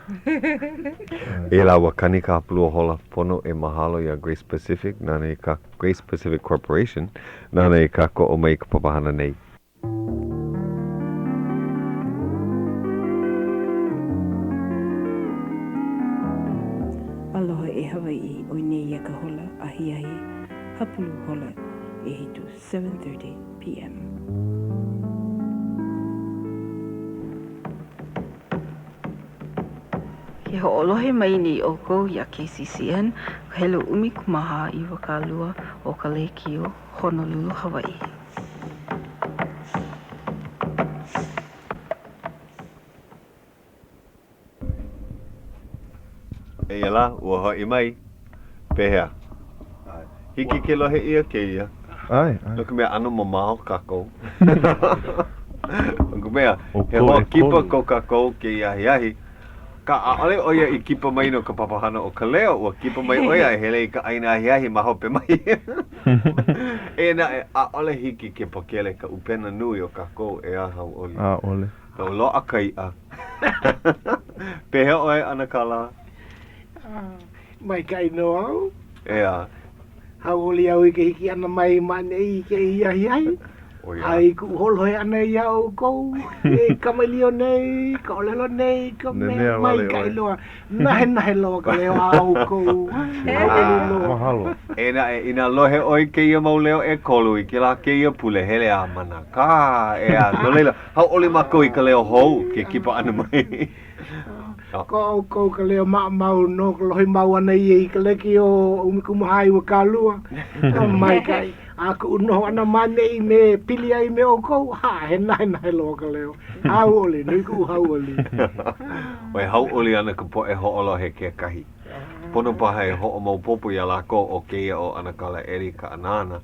Eia lā, ua kani ka hapalua hola pono e mahalo iā Grace Pacific, nāna i kā Grace Pacific Corporation, nāna i kākoʻo mai i ka papahana nei. Aloha e Hawaiʻi, ʻoi nei ia ka hola ahiahi hapulu hola ʻehitu, 7:30 PM. Ke hoʻolohe mai nei ʻoukou iā KCCN, ka helu 14 20 o ka lēkiō Honolulu, Hawaiʻi. Eia lā, ua hoʻi mai. Pehea? Hiki ke lohe ʻia kēia? ʻAe, ʻae. No ka mea, ʻano mamao kākou. No ka mea, he hoa kipa ko kākou kēia ahiahi. Akā, ʻaʻole ʻo ia i kipa mai no ka papahana ʻo Ka Leo, ua kipa mai ʻo ia e hele i ka ʻaina ahiahi ma hope mai. Eia naʻe, ʻaʻole hiki ke pakele ka ʻupena nui o kākou, ʻeā, hauʻoli. ʻAʻole. Ua loaʻa ka iʻa. Pehea ʻoe, ʻAnakala? Maikaʻi nō au. ʻEā. Hauʻoli au i ka hiki ʻana mai ma ʻaneʻi i kēia ahiahi. A i kuʻu hoʻolohe ʻana iā ʻoukou e kamaʻilio nei, ka ʻōlelo nei, ka mea maikaʻi loa, nahenahe loa ka leo a ʻoukou. Hauʻoli loa. Mahalo. Eia naʻe, inā lohe ʻoe i kēia mau leo ʻekolu i kēlā kēia pule, hele a manakā, ʻeā. No laila, hauʻoli mākou i ka leo hou ke kipa ʻana mai. Ko ʻoukou ka leo maʻamau no ka lohe mau ʻana ia i ka lekiō 14 20, a maikaʻi. A kuʻu noho ʻana ma ʻaneʻi me pili ai me ʻoukou, ha, he nahenahe loa ka leo. Hauʻoli, nui kuʻu hauʻoli. E hauʻoli ana ka poʻe hoʻolohe kekahi. Pono paha e hoʻomaopopo iā lākou ʻo kēia ʻo ʻAnakala Erika Anana.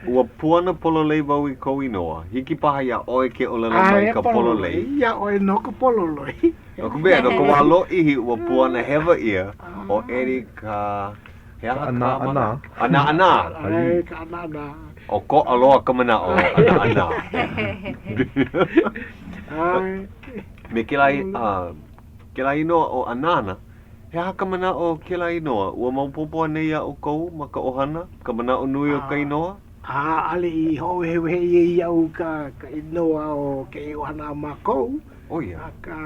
Ua puana pololei wau i kou inoa. Hiki paha iā ʻoe ke ʻōlelo mai ka pololei. Iā ʻoe nō ka pololei. No ka mea, no ka wā lōʻihi ua puana hewa ʻia ʻo Erika, he aha ka ʻAnāʻanā. ʻAnāʻanā. ʻAe, ka ʻAnāʻanā. ʻOkoʻa loa ka manaʻo ʻAnāʻanā. ʻAe. Me kēlā, kēlā inoa ʻo Anana, He aha ka manaʻo o kēlā inoa? Ua maopopo anei iā ʻoukou ma ka ʻohana ka manaʻo nui o ka inoa? ʻAʻole i hoʻowehewehe ʻia iaʻu ka ka inoa o kēia ʻohana a mākou. ʻO ia. Akā,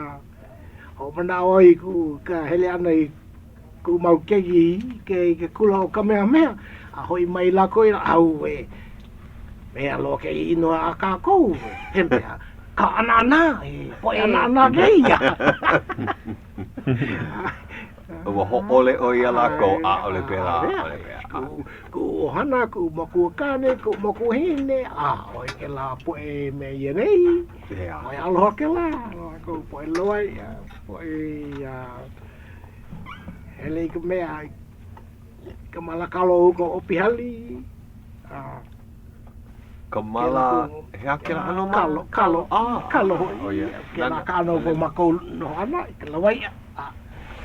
hoʻomanaʻo au i kuʻu ka hele ʻana i kuʻu mau keiki i ke i ke kula ʻo Kamehameha, a hoʻi mai lākou i auē, mea loa kēia inoa a kākou, he mea ka ʻanāʻanā, he poʻe ʻanāʻanā kēia. Ua hōʻole ʻoe iā lākou, ʻaʻole pēlā, ʻaʻole pēlā. Kuʻu ʻohana, kuʻu makuakāne, kuʻu makuahine, ʻaʻohe kēlā poʻe me ia nei. ʻAe aloha kēlā, lākou poʻe loa ia, poʻe ia hele i ka mea, i ka mala kalo uka o Pihali, a Ka mala, he aha kēlā ʻano mala? Kalo, kalo, ah, kalo hoʻi. Oh, yeah. Kēlā ka ʻano o ko mākou noho ʻana i ka lawaiʻa, a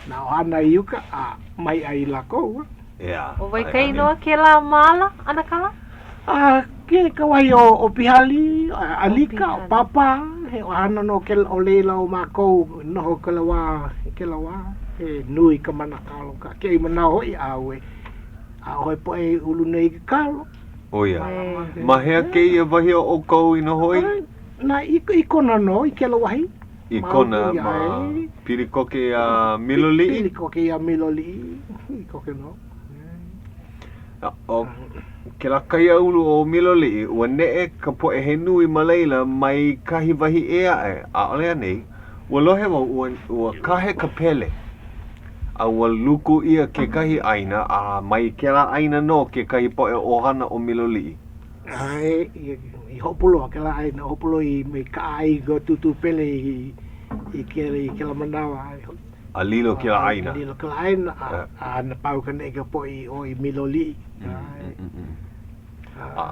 nā ʻohana i uka, a mahiʻai lākou. Yeah. ʻO wai ka inoa kēlā māla, ʻAnakala? A, ke, ka wahi o, o Pihali, ʻAlika, o Pāpā, he ʻohana nō kēlā ʻo laila o mākou noho kēlā wā, kēlā wā, he nui ka mana kalo, ka kēia manawa hoʻi, ʻauwe, ʻaʻohe poʻe i ulu nei i ke kalo. ʻO ia. Ma hea kēia wahi o ʻoukou i noho ai? Na, i, i Kona nō, i kēlā wahi. I Kona, ma pili koke iā Miloliʻi? Pili koke iā Miloliʻi, i koke nō. ʻO kēlā kaiāulu o Miloliʻi, ua neʻe ka poʻe he nui ma laila mai kahi wahi ʻē aʻe, ʻaʻole anei? Ua lohe wau, ua, ua kahe ka pele. A ua luku ʻia kekahi ʻāina, a mai kēlā ʻāina nō kekahi poʻe ʻohana o Miloliʻi. ʻAe, i hopu loa kēlā ʻāina, hopu loa i me kaʻa ai ka tūtū pele i, i kēlā, i kēlā manawa. A lilo kēlā ʻāina. Lilo kēlā ʻāina, a, a na pau ka neʻe ka poʻe i ʻō i Miloliʻi. ʻAe. A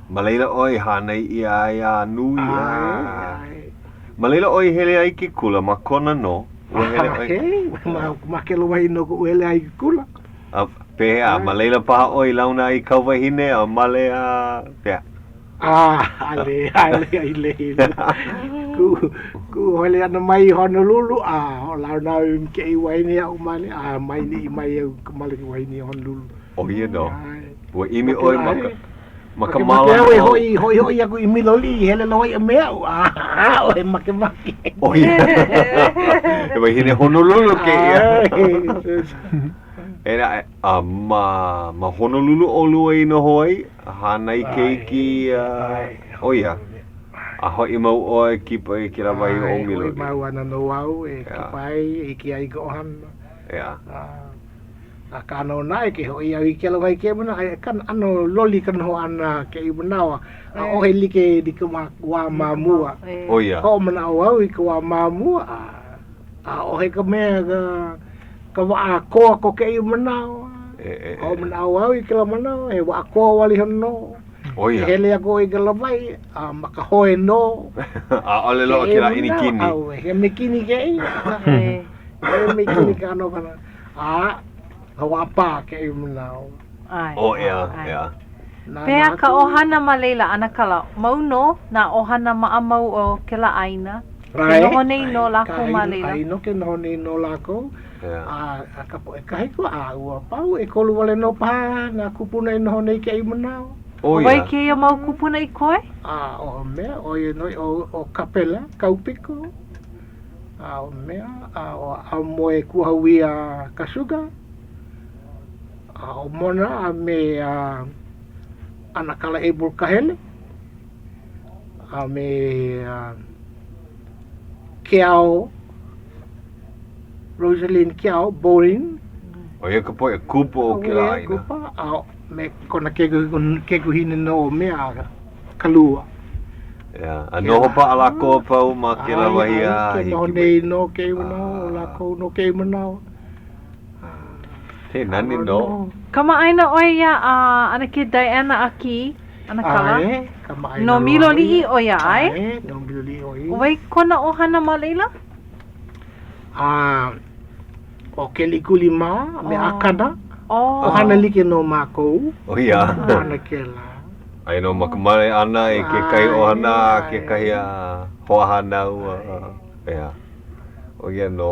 ma laila ʻoe i hānai ʻia ai a nui a. ʻAe, ʻae. Ma laila ʻoe i hele ai i ke kula, ma Kona nō? Ua hele ʻoe. Ma, ma kēlā wahi nō koʻu hele ai i ke kula. A Pehea, ma laila paha ʻoe i launa ai i kau wahine a male a pehea? ʻAʻole, ʻaʻole i laila. Kuʻu, kuʻu hele ʻana mai i Honolulu, a hoʻolauna au i kēia wahine aʻu male, a mai neʻi mai au i ka male wahine i Honolulu. ʻO ia nō. Ua ʻimi ʻoe ma ka, ma ka mālama o. Makemake au e hoʻi, hoʻihoʻi aku i Miloliʻi i hele lawaiʻa me aʻu, a ʻaʻohe makemake. ʻO ia. He wahine Honolulu kēia. E naʻe, a ma, ma Honolulu ʻolua i noho ai, hānai keiki, a, ʻo ia. A hoʻi mau ʻoe kipa i kēlā wahi o Miloliʻi. Hoʻi mau ana nō au e kipa ai, e ʻike ai i ka ʻohana. ʻEā. Akā nō naʻe, ke hoʻi au i kēlā wahi kēia manawa, aia ka ʻano loli ka noho ʻana kēia manawa, ʻaʻohe like i ka wā ma mua. ʻO ia. Hoʻomanaʻo au i ka wā ma mua, a ʻaʻohe ka mea ka, ka waʻa koa ko kēia manawa. Hoʻomanaʻo au i kēlā manawa, he waʻa koa wale iho nō. ʻO ia. E hele aku ʻoe i ka lawaiʻa, a ma ka hoe nō. ʻAʻole loa kēlā ʻinikini. ʻAuwe, he mikini kēia. He mikini ka ʻano kana. A, ka waʻapā kēia manawa. ʻAe. ʻO ʻea, ʻea. Pehea ka ʻohana ma laila, ʻAnakala? Mau nō nā ʻohana maʻamau o kēlā ʻāina? Ke noho nei nō lākou ma laila? ʻAe nō, ke noho nei nō lākou. A ka poʻe kahiko, a ua pau, ʻekolu wale nō paha nā kūpuna e noho nei kēia manawa. ʻO wai kēia mau kūpuna i koe? A ʻo mea, ʻo ia nō, ʻo Kapela Kaupiko, a ʻo mea, a ʻo Aumoe Kuahauia Kasuga, a ʻo Mona a me ʻAnakala Abel Kahele, a me Keao, Rosaline Keao Bowling. ʻO ia ka poʻe kupa o kēlā ʻāina. Kupa, a me kona keikuhine nō o mea, Kalua. Yeah. A noho paʻa lākou a pau ma kēlā wahi a hiki mai. Ke noho nei nō kēia manawa, ʻo lākou nō kēia manawa. He nani nō. Kamaʻāina ʻoe iā ʻAnakē Diana Aki, ʻAnakala. ʻAe, kamaʻāina No Miloliʻi ʻo ia, ʻae? ʻAe, no Miloliʻi ʻo ia. ʻO wai kona ʻohana ma laila? A, ʻo Keliʻikuli mā a me ʻAkana. Oh. ʻOhana like nō mākou. ʻO ia. ʻOhana kēlā. Aia nō ma ka male ʻana i kekahi ʻohana a kekahi hoahānau. ʻEā. ʻO ia nō.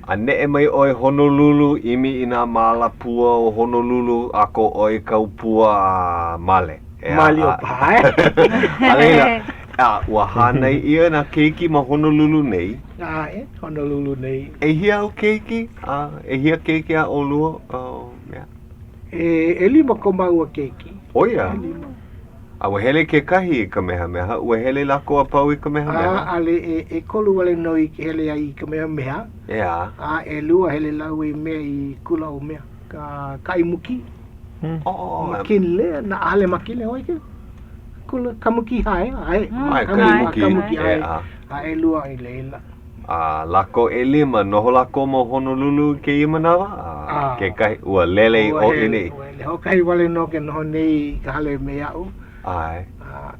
A neʻe mai ʻoe Honolulu, ʻimi i nā māla pua o Honolulu, ʻako ʻoe i kau pua a male. ʻEā. Male o paha, e. A laila, a ua hānai ʻia nā keiki ma Honolulu nei. ʻAe, Honolulu nei. ʻEhia āu keiki? A, ʻehia keiki a ʻolua? Oh, mea. E, ʻelima ko māua keiki. ʻO ia? ʻElima. A ua hele kekahi i Kamehameha, ua hele lākou a pau i Kamehameha? ʻAʻole, e, ʻekolu wale nō i hele ai i Kamehameha. ʻEā. A ʻelua hele lāua i mea i kula o mea, ka Kaimuki. Oh. McKinley, nā hale McKinley hōʻike. Kula Kamuki High, ʻae. ʻAe, Kaimuki, Kamuki, ʻae. A ʻelua i laila. A lākou ʻelima, noho lākou ma Honolulu i kēia manawa? A kekahi, ua lele i ʻō i ʻaneʻi. Ua hele, hoʻokahi wale nō ke noho nei i ka hale me aʻu. ʻAe. A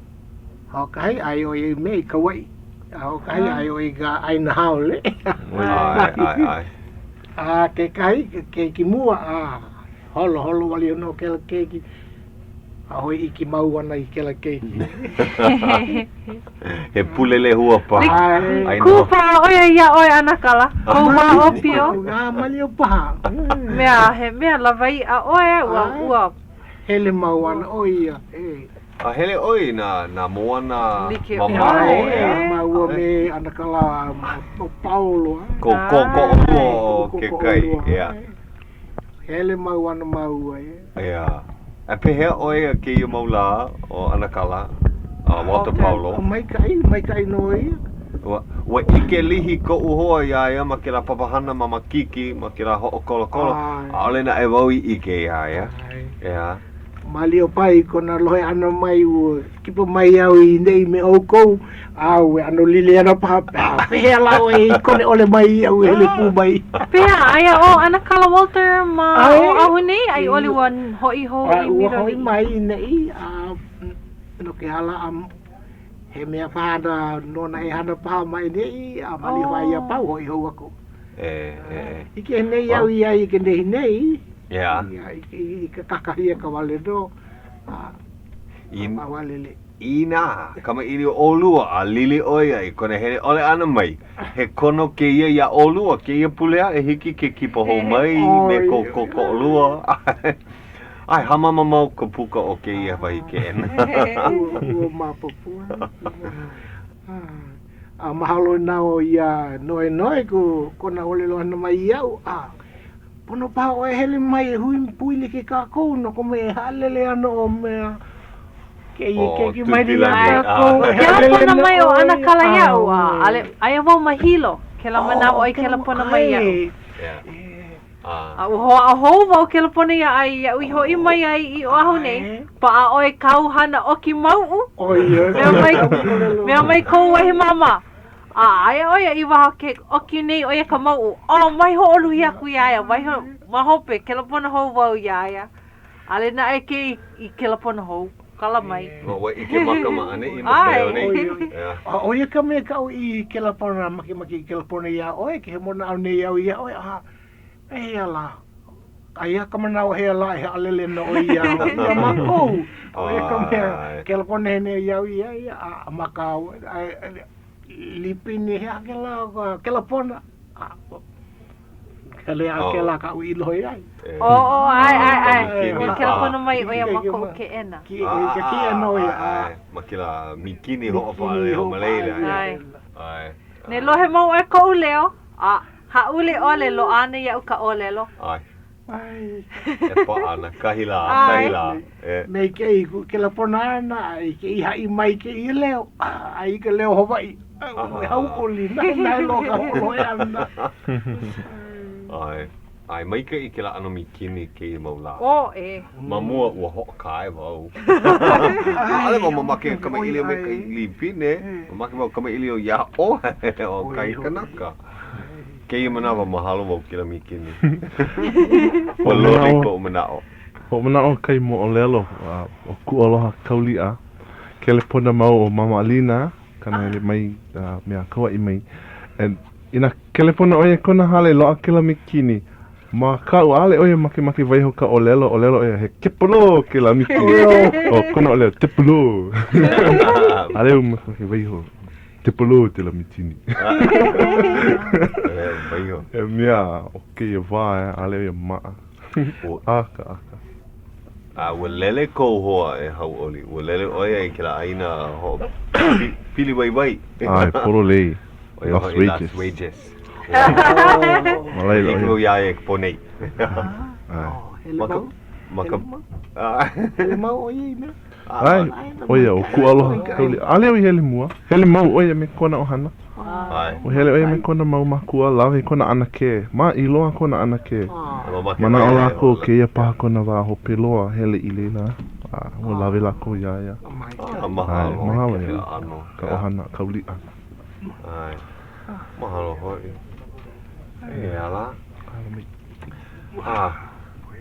hoʻokahi, aia ʻo ia i mea i Kauaʻi. A hoʻokahi, aia ʻo ia i ka ʻāina haole. ʻAe, ʻae, ʻae. A kekahi, ke keiki mua, a holoholo wale iho nō kēlā keiki. ʻAʻohe iki mau ana i kēlā keiki. He pulelehua paha. Kū paha ʻo ia iā ʻoe ʻAnakala, kou wā ʻōpio. A malia paha. Mea, he mea lawaiʻa ʻoe, ua, ua. Hele mau ana ʻo ia, e. A hele ʻoe i nā, nā moana mamao, ʻeā? Māua me ʻAnakala ʻo Paolo. Kou kōkoʻolua o ke kai, ʻeā. Hele mau ana māua, e. ʻEā. A pehea ʻoe i kēia mau lā ʻo ʻAnakala, a Walter Paulo? Maikaʻi, maikaʻi nō ia. Ua, ua ʻike lihi koʻu hoa iā ia ma kēlā papahana ma Makiki, ma kēlā hoʻokolokolo, ʻaʻole naʻe wau i ʻike iā ia. ʻEā. Malia paha i kona lohe ʻana mai ua kipa mai au i neʻi me ʻoukou, a ua ʻano lele ana paha, pehea lā ʻoe i kone ʻole mai iaʻu e hele pū mai. Pehea, aia ʻo ʻAnakala Walter ma Oʻahu nei, a i ʻole ua hoʻi hou i Miloliʻi? Ua hoʻi mai i neʻi, a no ke ala a he mea paha ana nona e hana paha ma ʻaneʻi, a malia paha ia pau hoʻi hou aku. E, e. ʻIke nei au iā ia i ke nehinei. ʻEā. I ke kakahiaka wale nō, a walele. Inā kamaʻilio ʻolua a lili ʻo ia i kona hele ʻole ʻana mai, he kono kēia iā ʻolua kēia pule aʻe hiki ke kipa hou mai me kou kōkoʻolua. ʻAe, hāmama mau ka puka o kēia wahi keʻena. Ua maopopo. A mahalo nō iā Noenoe ko kona ʻōlelo ʻana mai iaʻu, a Pono paha ʻoe e hele mai e hui pū like kākou no ka mea e haʻalele ana ʻo mea kēia keiki mai iā kākou. E haʻalele mai ʻo ʻAnakala iaʻu a ʻaʻole aia wau ma Hilo kēlā manawa ʻo ia kelepona mai iaʻu. A ua hoʻāʻo hou wau kelepona iā ia iaʻu i hoʻi mai ai i Oʻahu nei, paʻa ʻoe kāu hana ʻoki mauʻu. Mea mai, mea mai kou wahi māmā. A aia ʻo ia i waho ke ʻoki nei ʻo ia ka mauʻu. Oh, mai hoʻoluhi aku iā ia, mai ho, ma hope, kelepona hou wau iā ia. ʻAʻole naʻe ke i kelepona hou, kala mai. Ua ua ʻike maka ma ʻaneʻi ma ke ao nei. Yeah. A ʻo ia ka mea kaʻu i kelepona, makemake i kelepona iā ʻoe, ke manaʻo nei au iā ʻoe, a pehea lā? Aia ka manawa hea lā e haʻalele ana ʻoe iā, iā mākou. ʻO ia ka mea, kelepona nei au iā ia, a ma ka, Lipini he aha kēlā kelepona? Hele a kēlā kaʻu i lohe ai. Oh, oh, ʻae, ʻae, ʻae. Ua kelepona mai ʻo ia ma koʻu keʻena. Ke keʻena ʻo ia. Ma kēlā mīkini hoʻopaʻa ma laila. ʻAe. ʻAe. Ne lohe mau ʻoe koʻu leo, a hāʻule ʻole, loaʻa ana iaʻu ka ʻōlelo. ʻAe. E paʻa ana kahi lā, kahi lā. E. Me kēia kuʻu kelepona ʻana, a i kēia haʻi mai kēia leo, a i ka leo Hawaiʻi, e hauʻoli, nahenahe loa ka hoʻolohe ʻana. ʻAe, ʻae, maikaʻi kēlā ʻano mīkini kēia mau lā. Oh, e. Ma mua, ua hoʻokae wau. ʻAʻole wau mamake e kamaʻilio me ka Lipine, mamake wau kamaʻilio iā ʻoe, ʻo kahi kanaka. Kēia manawa, mahalo wau kēlā mīkini. Ua loli koʻu manaʻo. Hoʻomanaʻo kahi moʻolelo o kuʻu aloha Kauliʻa. Kelepona mau ʻo Mama Alina, kana hele mai mea Kauaʻi mai. And inā kelepona ʻo ia i kona hale, loaʻa kēlā mīkini. Ma kaʻu, ʻaʻole ʻo ia makemake waiho ka ʻōlelo, ʻōlelo ʻo ia, he kepolo kēlā mīkini. ʻO kona ʻōlelo, tepolo. ʻAʻole au makemake waiho. Tepolo kēlā mīkini. He mea o kēia wā, ʻaʻole ia maʻa. Aka, aka. A ua lele kou hoa e hauʻoli. Ua lele ʻo ia i kēlā ʻāina hoʻopili waiwai. ʻAe, pololei. ʻO ia hoʻi Las Wages. Ma laila ʻo ia. ʻIke wau iā ia i ka pō nei. ʻAe. Hele mau? Ma ka... Hele mau ʻo ia i mea? ʻAe, ʻo ia, ʻo kuʻu aloha Kauliʻa. ʻAʻole au i hele mua. Hele mau ʻo ia me kona ʻohana. ʻAe. Ua hele ʻo ia me kona mau mākua, lawe i kona ʻanakē. Ma, i loa kona ʻanakē. Manaʻo lākou kēia paha kona wā hope loa hele i laila, a ua lawe lākou iā ia. ʻAe, mahalo. Mahalo ia, ka ʻohana Kauliʻa. ʻAe, mahalo hoʻi. E ala. A,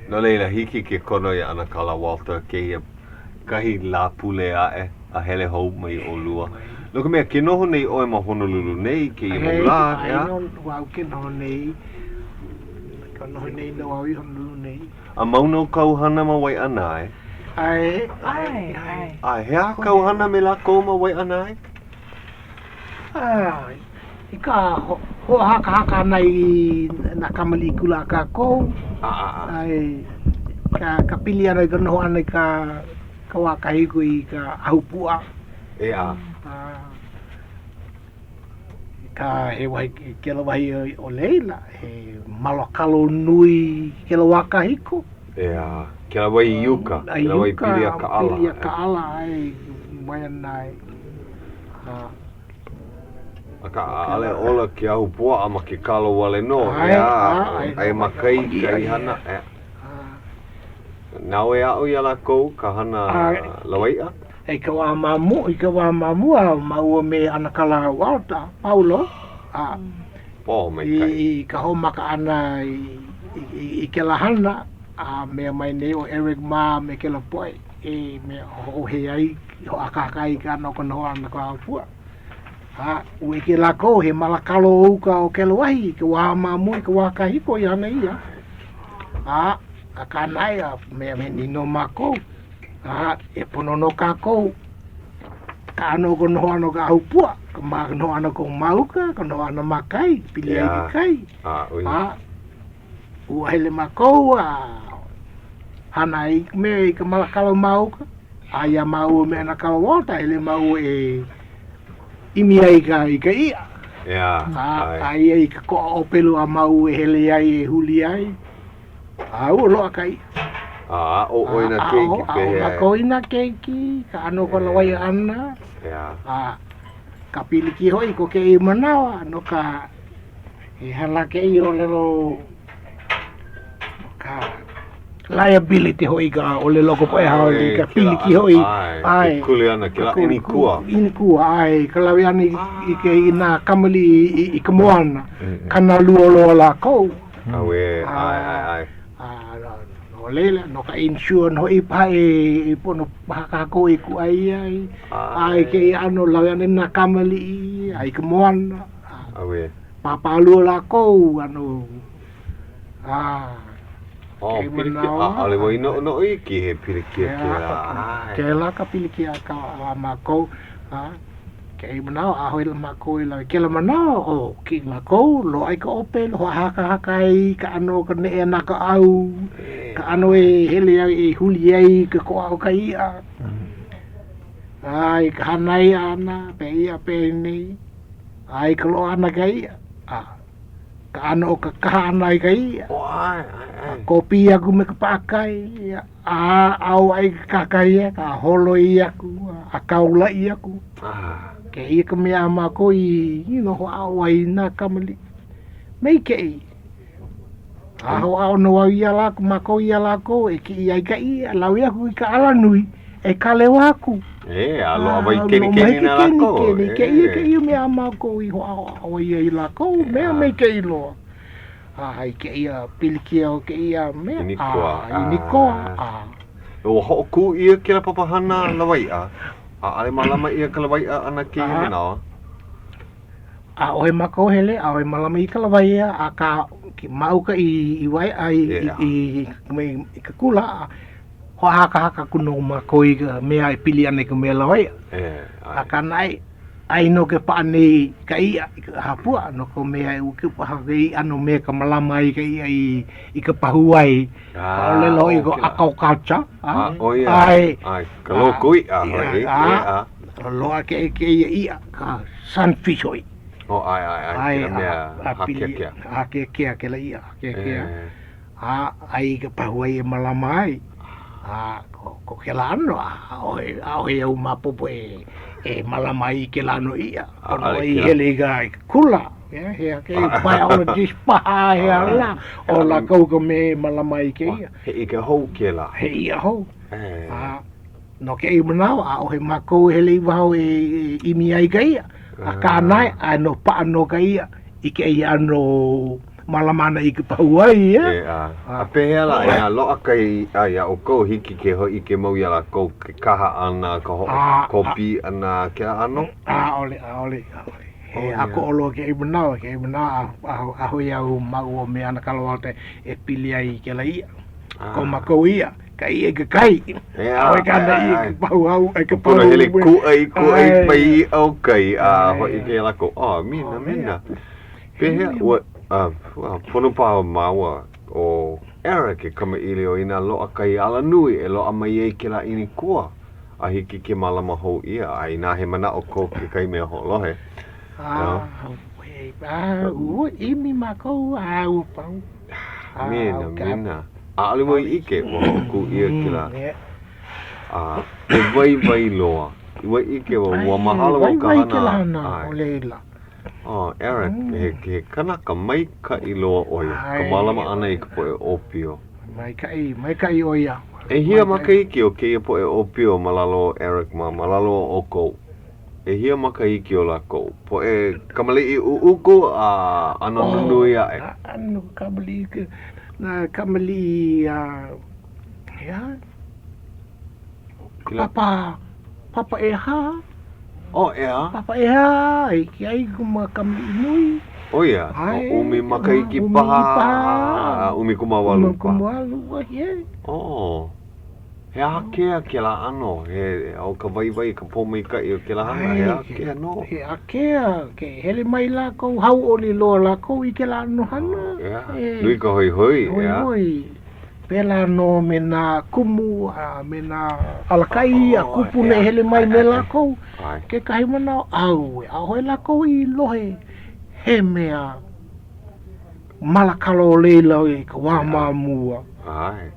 no laila, hiki ke kono iā ʻAnakala Walter kēia kahi Lāpule aʻe a hele hou mai ʻolua. No ka mea, ke noho nei ʻoe ma Honolulu nei kēia mau lā, ʻeā? ʻAe nō au ke noho nei. Ke noho nei nō au i Honolulu nei. A mau nō kāu hana ma Waiʻanae? ʻAe, ʻae, ʻae. A he aha kāu hana me lākou ma Waiʻanae? ʻAe, i ka hoʻohakahaka ʻana i nā kamaliʻi kula a kākou, ʻae, ka pili ʻana i ka noho ʻana i ka ka wā kahiko i ka ahupuaʻa. ʻEā. Ka he wahi, kēlā wahi o laila, he malo kalo nui kēlā wā kahiko. ʻEā, kēlā wahi i uka, kēlā wahi pili a Kaʻala. Pili a Kaʻala, ʻae, Waiʻanae. Akā, ʻaʻole ola ke ahupuaʻa ma ke kalo wale nō, ʻeā, aia ma kai kahi hana, ʻeā. Nāu e aʻo iā lākou ka hana lawaiʻa? I ka wā ma mua, i ka wā ma mua, māua me ʻAnakala Walter, Paulo, a Oh, maikaʻi. I ka hoʻomaka ʻana i, i, i kēlā hana, a mea mai nei ʻo Eric mā me kēlā poʻe e mea hoʻohe ai, hoʻākāka i ka ʻana o ka noho ʻana ka ahupuaʻa. A ua ʻike lākou he mala kalo o uka o kēlā wahi i ka wā ma mua i ka wā kahiko i hana ʻia. A. Akā naʻe, a mea me nō mākou, a e pono nō kākou ka ʻano o ka noho ʻana o ka ahupuaʻa, ka noho ʻana ko ma uka, ka noho ʻana ma kai, pili ai ke kai. A ua hele mākou a hana i mea i ka malakala ma uka, a iā māua me ʻAnakala Walter, hele māua e ʻimi ai i ka, i ka iʻa. A aia i ka koʻa ʻōpelu a māua e hele ai e huli ai. A ua loaʻa ka iʻa. A aʻo ʻoe i nā keiki pehea? Aʻo mākou i nā keiki, ka ʻano o ka lawaiʻa ʻana. A ka pilikia hoʻi ko kēia manawa no ka he hana kēia ʻōlelo ka liability hoʻi ka ʻōlelo a ka poʻe haole, ka pilikia hoʻi. ʻAe, ke kuleana, kēlā ʻinikua. ʻInikua, ʻae, ka lawe ʻana i ke i nā kamaliʻi i ka moana, kānalua loa lākou. Auē, ʻae, ʻae, ʻae. A no laila, no ka insurance hoʻi paha e pono paha kākou e kūʻai ai, a i kēia ʻano lawe ʻana i nā kamaliʻi a i ka moana. Auē. Pāpālua lākou, ʻano, a Oh, pilikia, ʻaʻole wau i noʻonoʻo iki he pilikia kēlā. Kēlā ka pilikia a ka a mākou, a kēia manawa, ʻaʻohe lā mākou i lawe. Kēlā manawa, o kiʻi mākou, loaʻa i ka ʻōpelu, hoʻāhakahaka ai ka ʻano o ka neʻe ʻana ka ʻau, ka ʻano e hele ai, e huli ai i ke koʻa o ka iʻa. A i ka hānai ʻana, pēia, pēnei, a i ka loaʻa ʻana ka iʻa, a ka ʻano o ka kaha ʻana i ka iʻa. Oh, ʻae, ʻae, ʻae. Kōpī aku me ka paʻakai, a ʻau aʻe i ke kakahiaka, a holoi aku, a kaulaʻi aku. Ah. Kēia ka mea a mākou i, you know, hoʻāʻo ai i nā kamaliʻi. Maikaʻi. A hoʻāʻo nō au iā lākou, mākou iā lākou e kiʻi ai ka iʻa, lawe aku i ka alanui, e kalewa aku. E, a loaʻa mai kenikeni na lākou. Kenikeni, kēia kēia mea a mākou i hoʻāʻo ai i lākou, mea maikaʻi loa. A i kēia pilikia o kēia mea, ʻInikoa. a ʻInikoa, a. Ua hoʻokū ʻia kēlā papahana lawaiʻa, ʻaʻole mālama ʻia ka lawaiʻa ʻana kēia manawa. ʻAʻohe mākou hele, ʻaʻohe mālama i ka lawaiʻa, akā ma uka i wae a i, i, i, i ka kula, hoʻāhakahaka aku nō mākou i ka mea e pili ana i ka mea lawaiʻa. Akā naʻe, ʻai nō ke paʻa nei ka iʻa i ka ahupuaʻa no ka mea e uke paha ke iʻa no mea ka mālama ai ka iʻa i, i ka pahu wai. ʻōlelo hoʻi ko aquaculture. A, ʻo ia. ʻAe. ʻAe, ka loko iʻa hoʻi. A, loaʻa ke kēia iʻa, ka sunfish hoʻi. Oh, ʻae, ʻae, ʻae, kēlā mea hākeakea. Hākeakea kēlā iʻa, hākeakea. A, ʻai i ka pahu wai e mālama ai. A, ko, ko kēlā ʻano, ʻaʻohe, ʻaʻohe au maopopo e, e mālama ai i kēlā ʻano iʻa. Pono ai hele i ka, i ka kula. Yeah, he aha ke biologist paha, he aha lā. ʻO lākou ka mea e mālama ai i kēia. He ʻike hou kēlā. He iʻa hou. A no kēia manawa, ʻaʻohe mākou e hele i waho e ʻimi ai i ka iʻa. Akā naʻe, aia nō paʻa nō ka iʻa i kēia ʻano mālama ʻana i ka pahu wai, yeah. Yeah. A pehea lā, inā loaʻa ka iʻa iā ʻoukou, hiki ke hōʻike mau iā lākou ke kaha ʻana, ka hoʻokōpī ʻana, kēlā ʻano? ʻAʻole, ʻaʻole, ʻaʻole. He ʻākoʻo loa kēia manawa, kēia manawa ʻaʻohe au maʻu o me ʻAnakala Walter e pili ai i kēlā iʻa. Ko mākou iʻa, ka iʻa i ke kai. ʻAʻohe kāna iʻa i ka pahu hau, i ka pahu. Pono hele kūʻai, kūʻai mai iʻa o kai, a hōʻike iā lākou, oh, mina, mina. Pehea, ua, ua pono paha māua ʻo Eric e kamaʻilio inā loaʻa kahi alanui e loaʻa mai ai kēlā ʻinikua. A hiki ke mālama hou ʻia, a inā he manaʻo ko kekahi mea hoʻolohe, A, ua ʻimi mākou a ua pau. Mina, mina. ʻAʻole wau i ʻike, ua hoʻokū ʻia kēlā. A, he waiwai loa. Ua ʻike wau, ua mahalo wau ka hana. Waiwai kēlā hana o laila. Oh, Eric, he, he kanaka maikaʻi loa ʻo ia, ka mālama ʻana i ka poʻe ʻōpio. Maikaʻi, maikaʻi ʻo ia. ʻEhia makahiki o kēia poʻe ʻōpio ma lalo o Eric mā, ma lalo o ʻoukou? ʻEhia makahiki o lākou? Poʻe kamaliʻi ʻuʻuku a ʻano nunui aʻe? Oh, ʻano kamaliʻi, nā kamaliʻi a, he aha? Papa, papa ʻehā. Oh, ʻehā? Papa ʻehā, hiki ai ka kamaliʻi nui. ʻO ia, ʻo ʻumi makahiki paha, a 18 paha. 18, wahi e. Oh. He ākea kēlā ʻano, he, ʻo ka waiwai, ka pōmaikaʻi o kēlā hana, he ākea nō. He ākea, ke hele mai lākou, hauʻoli loa lākou i kēlā ʻano hana. Ea, nui ka hoihoi, ʻeā. Hoihoi. Pēlā nō me nā kumu a me nā alakaʻi a kūpuna e hele mai me lākou. Kekahi manawa, ʻauwe, ʻaʻohe lākou i lohe he mea malakalo o laila i ka wā ma mua. ʻAe.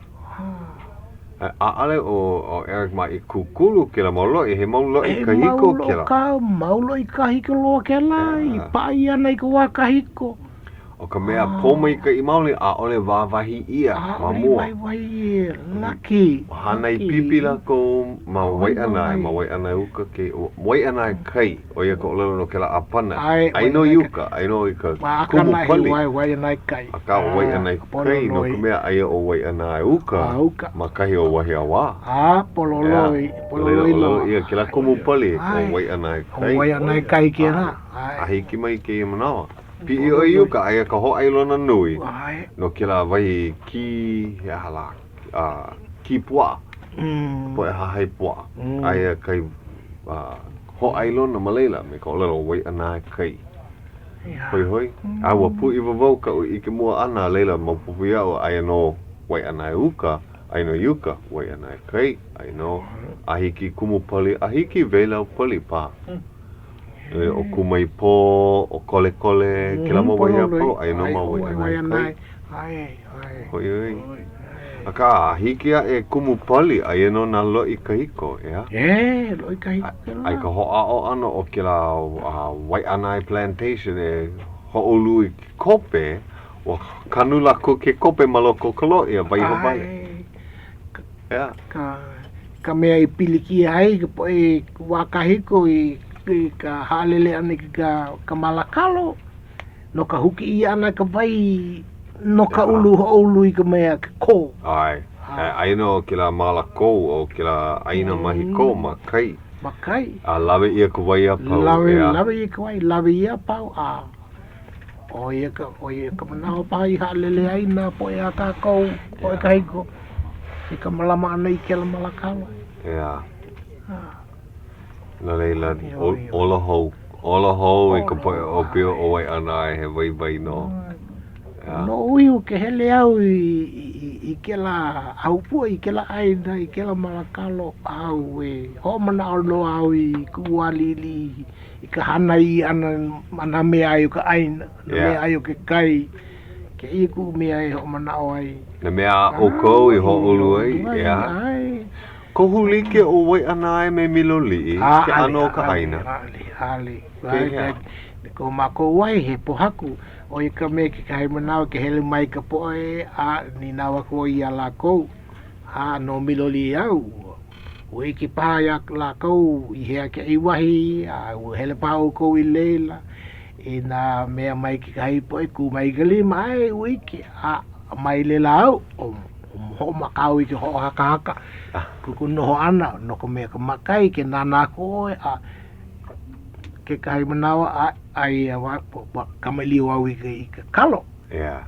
ʻAʻole ʻo Eric mā i kūkulu kēlā mau loʻi, he mau loʻi kahiko kēlā. He mau loʻi kahiko loa kēlā i paʻa ʻia ana i ka wā kahiko. ʻO ka mea pōmaikaʻi maoli, ʻaʻole wāwahi ʻia ma mua. ʻAʻole wāwahi ʻia, laki. Hānai pipi lākou ma Waiʻanae, ma Waiʻanae uka ke, Waiʻanae kai, ʻo ia ka ʻōlelo no kēlā ʻāpana. Aia nō i uka, aia nō i ka kumu pali. Waiʻanae kai. Akā ʻo Waiʻanae kai no ka mea aia ʻo Waiʻanae uka ma kahi o Wahiawā. A, pololoi, pololoi loa. ʻŌlelo ʻia kēlā kumu pali ʻo Waiʻanae kai. ʻO Waiʻanae kai kēlā. A hiki mai kēia manawa. Piʻi ʻoe i uka, aia ka hōʻailona nui no kēlā wahi kī, he aha lā, kī puaʻa, poʻe hahai puaʻa. Aia kahi hōʻailona ma laila me ka ʻōlelo Waiʻanae kai. Hoihoi. A ua pūʻiwa wau kaʻu ʻike mua ʻana a laila maopopo iaʻu aia nō Waiʻanae uka, aia nō i uka, Waiʻanae kai, aia nō a hiki i kumu pali, a hiki i Wēlau pali paha. ʻO Kūmaipō, ʻo Kolekole, kēlā mau wahi a pau, aia nō ma Waiʻanae kai. Hoihoi. Akā, a hiki aʻe kumu pali, aia nō nā loʻi kahiko, ʻeā? E, loʻi kahiko kēlā. A i ka hoʻāʻo ʻana o kēlā Waiʻanae Plantation e hoʻoulu i ke kope, ua kanu lākou ke kope ma loko o ka loʻi a waiho wale. ʻEā. Ka, ka mea i pilikia ai ka poʻe wā kahiko i, i ka haʻalele ʻana i ka, ka māla kalo, no ka huki ʻia ʻana ka wai no ka ulu hoʻoulu i ka mea ke kō. ʻAe. Aia nō kēlā māla kō, ʻo kēlā ʻāina mahi kō ma kai. Ma kai. A lawe ʻia ka wai a pau. Lawe, lawe ʻia ka wai, lawe ʻia a pau, a ʻo ia ka, ʻo ia ka manawa paha i haʻalele ai nā poʻe a kākou, poʻe kahiko, i ka mālama ʻana i kēlā māla kalo. ʻEā. No laila, ola hou. Ola hou i ka poʻe ʻōpio o Waiʻanae, he waiwai nō. Noʻu iho ke hele au i, i, i kēlā ahupuaʻa, i kēlā ʻāina, i kēlā māla kalo, auē, hoʻomanaʻo nō au i kuʻu wā liʻiliʻi i ka hānai ʻana ma nā meaʻai o ka ʻāina, nā meaʻai o ke kai, kēia kuʻu mea e hoʻomanaʻo ai. Nā mea a ʻoukou i hoʻoulu ai, ʻeā? Kohu like ʻo Waiʻanae me Miloliʻi, ke ʻano o ka ʻāina. ʻAʻole, ʻaʻole, ʻaʻole. I ko mākou wahi, he pōhaku, ʻo ia ka mea kekahi manawa ke hele mai ka poʻe a nīnau aku au iā lākou, a no Miloliʻi au, ua ʻike paha iā lākou i hea kēia wahi, a ua hele paha ʻoukou i laila, inā mea mai kekahi poʻe kū mai ka lima, ʻae, ua ʻike, a mai laila au, Hoʻomaka au i ka hoʻohakahaka kuʻu noho ʻana no ka mea ka makai ke nānā aku ʻoe a kekahi manawa a aia ua kamaʻilio au i ka, i ka kalo. Yeah.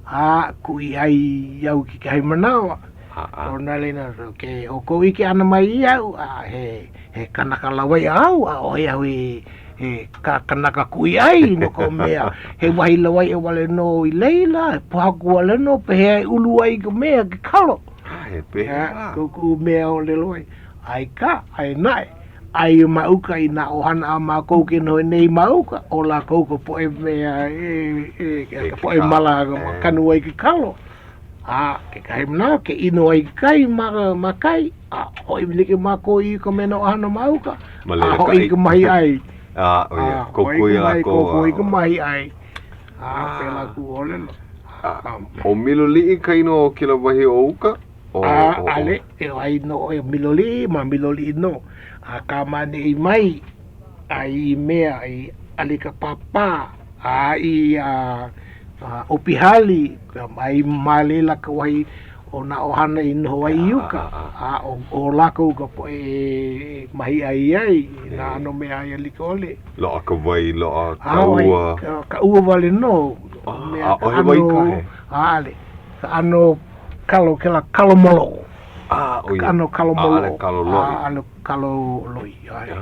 A kuʻi ʻai au kekahi manawa. Uh-uh. No laila, ke ʻoukou ʻike ʻana mai iaʻu, a he, he kanaka lawaiʻa au, ʻaʻohe au i he kanaka kuʻi ʻai no ka mea, he wahi lawaiʻa wale nō i laila, he pōhaku wale nō, pehea e ulu ai ka mea, ke kalo. A, he pehea lā. Kuʻu mea ʻōlelo ai, ʻae kā, ʻae naʻe, aia ma uka i nā ʻohana a mākou ke noho nei ma uka, ʻo lākou ka poʻe mea e, e, ka poʻe mala kanu ai ke kalo. A kekahi manawa, ke ʻino ai ke kai ma, ma kai, a hoʻi like mākou i ka me nā ʻohana ma uka, a hoʻi i ka mahi ʻai. A, ʻo ia, kōkua iā lākou. Kōkua i ka mahi ʻai. A, pēlā kuʻu ʻōlelo. ʻO Miloliʻi ka inoa o kēlā wahi o uka? A, ʻaʻole, e ai nō ʻo Miloliʻi ma Miloliʻi nō. Akā ma ʻaneʻi mai, a i mea i ʻAlikapāpā, a i ʻOpihali, ai ma laila ka wahi ʻO nā ʻohana i noho ai i uka, a ʻo lākou ka poʻe e mahiʻai ai i nā ʻano meaʻai like ʻole. Loaʻa ka wai, loaʻa ka ua. Ka ua wale nō. ʻAʻohe wai kahe. ʻAʻole. Ka ʻano kalo, kēlā kalo maloʻo. ʻO ia. Ka ʻano kalo maloʻo. ʻAʻole kalo loʻi. ʻAʻole kalo loʻi, ʻae.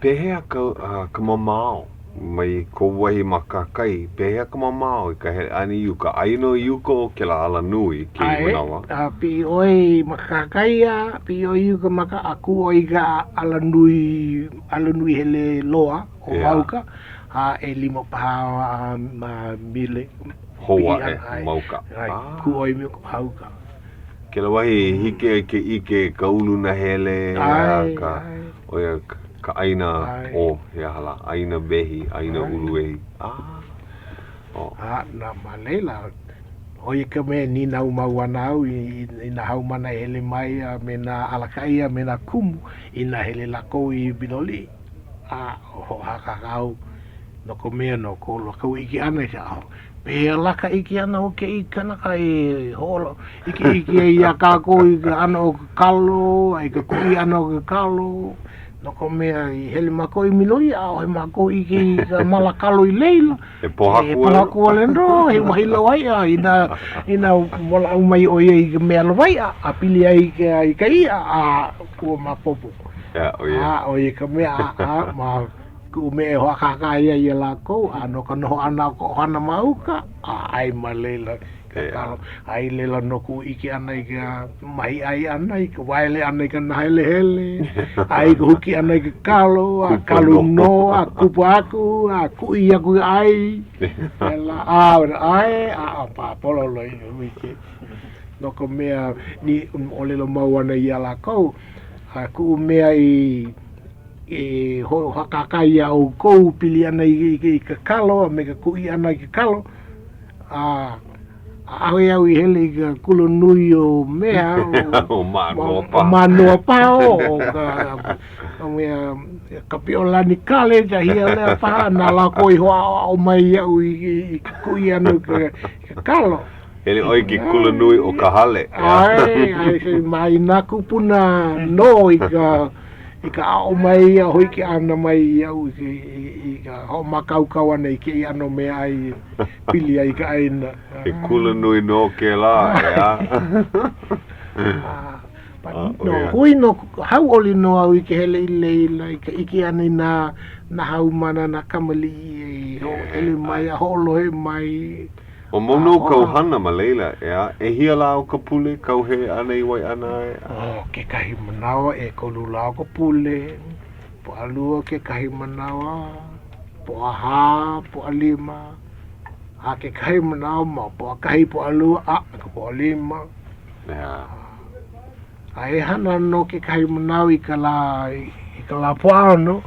Pehea ka mamao mai kou wahi ma kahakai, pehea ka mamao i ka hele ʻana i uka? Aia nō i uka o kēlā alanui i kēia manawa. ʻAe, a piʻi ʻoe ma kahakai a piʻi ʻoe i uka ma ka, a kū ʻoe i ka alanui, alanui hele loa o mauka, a ʻelima paha mile. Hou aʻe mauka. ʻAe, kū ʻoe i mauka. Kēlā wahi i hiki ai ke ʻike i ka ulu nahele a ka, ʻo ia ka ʻāina ʻo, he aha lā, ʻāina wehi, ʻāina uluwehi. A, ʻo. A, na, ma laila, ʻo ia ka mea e nīnau mau ana au i, i nā haumāna e hele mai a me nā alakaʻi a me nā kumu inā hele lākou i Miloliʻi. A, hoʻohākāka au no ka mea no ko lākou ʻike ʻana i ka, Pehea lā ka ʻike ʻana o kēia kanaka e hōʻikeʻike ai iā kākou i ka ʻano o ke kalo a i ka kuʻi ʻana o ke kalo, no ka mea, i hele mākou i Miloliʻi, ʻaʻohe mākou ʻike i ka mala kalo i laila. He pōhaku wale nō. He pōhaku wale nō, he wahi lawaiʻa, inā, inā walaʻau mai ʻo ia i ka mea lawaiʻa a pili ai i ka, i ka iʻa, a ua maopopo. A, ʻo ia. A, ʻo ia ka mea, a, a, ma Kuʻu mea e hoʻākāka ai iā lākou, a no ka noho ʻana o ka ʻohana ma uka, a ai ma laila ka kalo, a i laila nō kuʻu ʻike ʻana i ka mahiʻai ʻana, i ka waele ʻana i ka nāhelehele, a i ka huki ʻana i ke kalo, a kalo nō, a kupa aku, a kuʻi aku i ka ʻai, pēlā, a ʻae, a a pāpolo loa i No ka mea, ni ʻōlelo mau ana iā lākou, a kuʻu mea i E hoʻohākāka iā ʻoukou pili ana i ka kalo a me ka kuʻi ʻana i ke kalo, a ʻaʻohe au i hele i ka kula nui o mea, o Mānoa paha, Mānoa paha, o ka mea Kapiʻolani College a hea lea paha, na lākou i hoʻāʻoʻaʻo mai iaʻu i ka kuʻi ʻana i ke kalo. Hele ʻoe i ke kula nui o ka hale. ʻAe, ʻae, mai nā kūpuna nō i ka i ka aʻo mai a hōʻike ʻana mai iaʻu i, i, i ka hoʻomākaukau ʻana i kēia ʻano meaʻai e pili ai i ka ʻāina. He kula nui nō kēlā, ʻeā? No, hui nō, hauʻoli nō au i ke hele i laila, i ka ʻike ʻana i nā, nā haumāna, nā kamaliʻi e hoʻohele mai a hoʻolohe mai. Ua mau nō kau hana ma laila, ʻeā? ʻEhia lā o ka pule kau hele ʻana i Waiʻanae? ʻO kekahi manawa, ʻekolu lā o ka pule, Pōʻalua kekahi manawa, Pōʻahā, Pōʻalima, a kekahi manawa ma Pōʻakahi, Pōʻalua, a me ka Pōʻalima. ʻEā. A e hana nō kekahi manawa i ka lā, i ka lā Pōʻaono,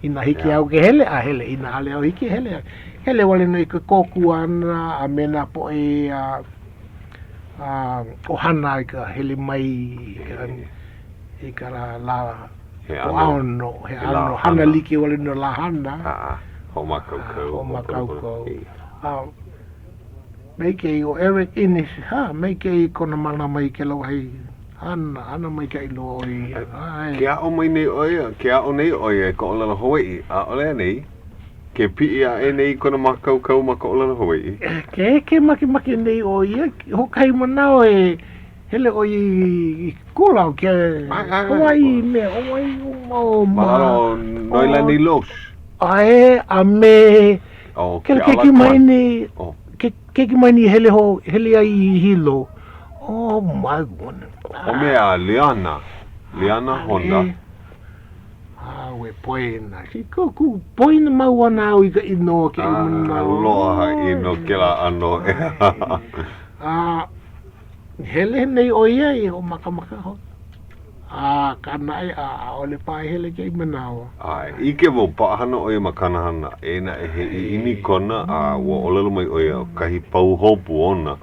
inā hiki au ke hele, a hele, inā ʻaʻole au hiki e hele, hele wale nō i ke kōkua ʻana a me nā poʻe a, a ʻohana i ka hele mai i ka, i ka lā Pōʻaono, he ʻano hana like wale nō lā hana. Hoʻomākaukau. Hoʻomākaukau. A Maikaʻi ʻo Eric Innes, ha, maikaʻi kona mālama i kēlā wahi hana, hana maikaʻi loa ʻo ia. ʻAe. Ke aʻo mai nei ʻo ia, ke aʻo nei ʻo ia i ka ʻōlelo Hawaiʻi, ʻaʻole anei? Ke piʻi aʻe nei kona mākaukau ma ka ʻōlelo Hawaiʻi. Ke, ke makemake nei ʻo ia, hoʻokahi manawa e hele ʻo ia i ke kula o ke Hawaii mea, ʻo wai ʻo ma lalo o Noelani Loesch. ʻAe, a me ʻO ke keiki mai nei, ke keiki mai nei hele ho, hele ai i Hilo. Oh my goodness. ʻO mea Liana, Liana Honda. A ue poina. Si ko ku poina mau ana au i ka inoa ke manawa. A aloha ʻino kēlā ʻano. A hele nei ʻo ia i hoʻomakamaka ho. Akā naʻe, a ʻaʻole paha e hele kēia manawa. ʻAe, ʻike wau, paʻahana ʻo ia ma kāna hana, eia naʻe he ʻiʻini kona, a ua ʻōlelo mai ʻo ia, ʻo kahi pahuhopu ona,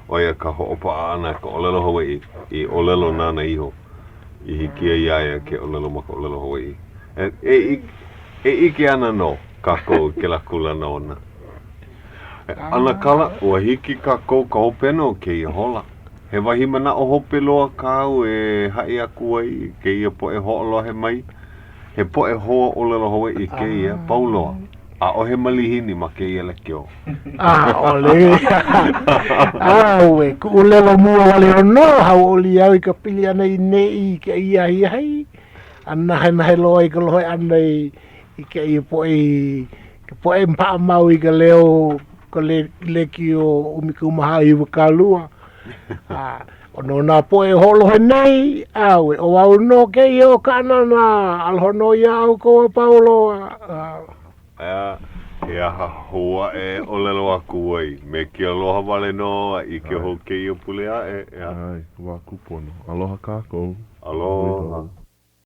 ʻo ia ka hoʻopaʻa ʻana i ka ʻōlelo Hawaiʻi i ʻōlelo nāna iho i hiki ai iā ia ke ʻōlelo ma ka ʻōlelo Hawaiʻi. E, e, e ʻike ana nō kākou i kēlā kūlana ona. ʻAnakala, ua hiki kākou ka hopena o kēia hola. He wahi manaʻo hope loa kāu e haʻi aku ai i kēia poʻe hoʻolohe mai? He poʻe hoa ʻōlelo Hawaiʻi kēia, pau loa. ʻAʻohe malihini ma kēia lekiō. ʻAʻole. Auē, kuʻu ʻōlelo mua wale nō, hauʻoli au i ka pili ʻana i nei i kēia ahiahi, a nahenahe loa i ka lohe ʻana i i kēia poʻe i ka poʻe paʻa mau i ka leo ka lekiō 14 20. A no nā poʻe e hoʻolohe nei, auē, ʻo au nō kēia ʻo Kaʻanana, aloha nō iā ʻoukou a pau loa. A he aha hou aʻe e ʻōlelo aku ai, me ke aloha wale nō a ʻike hou kēia pule aʻe. ʻAe, wā kūpono. Aloha kākou. Aloha.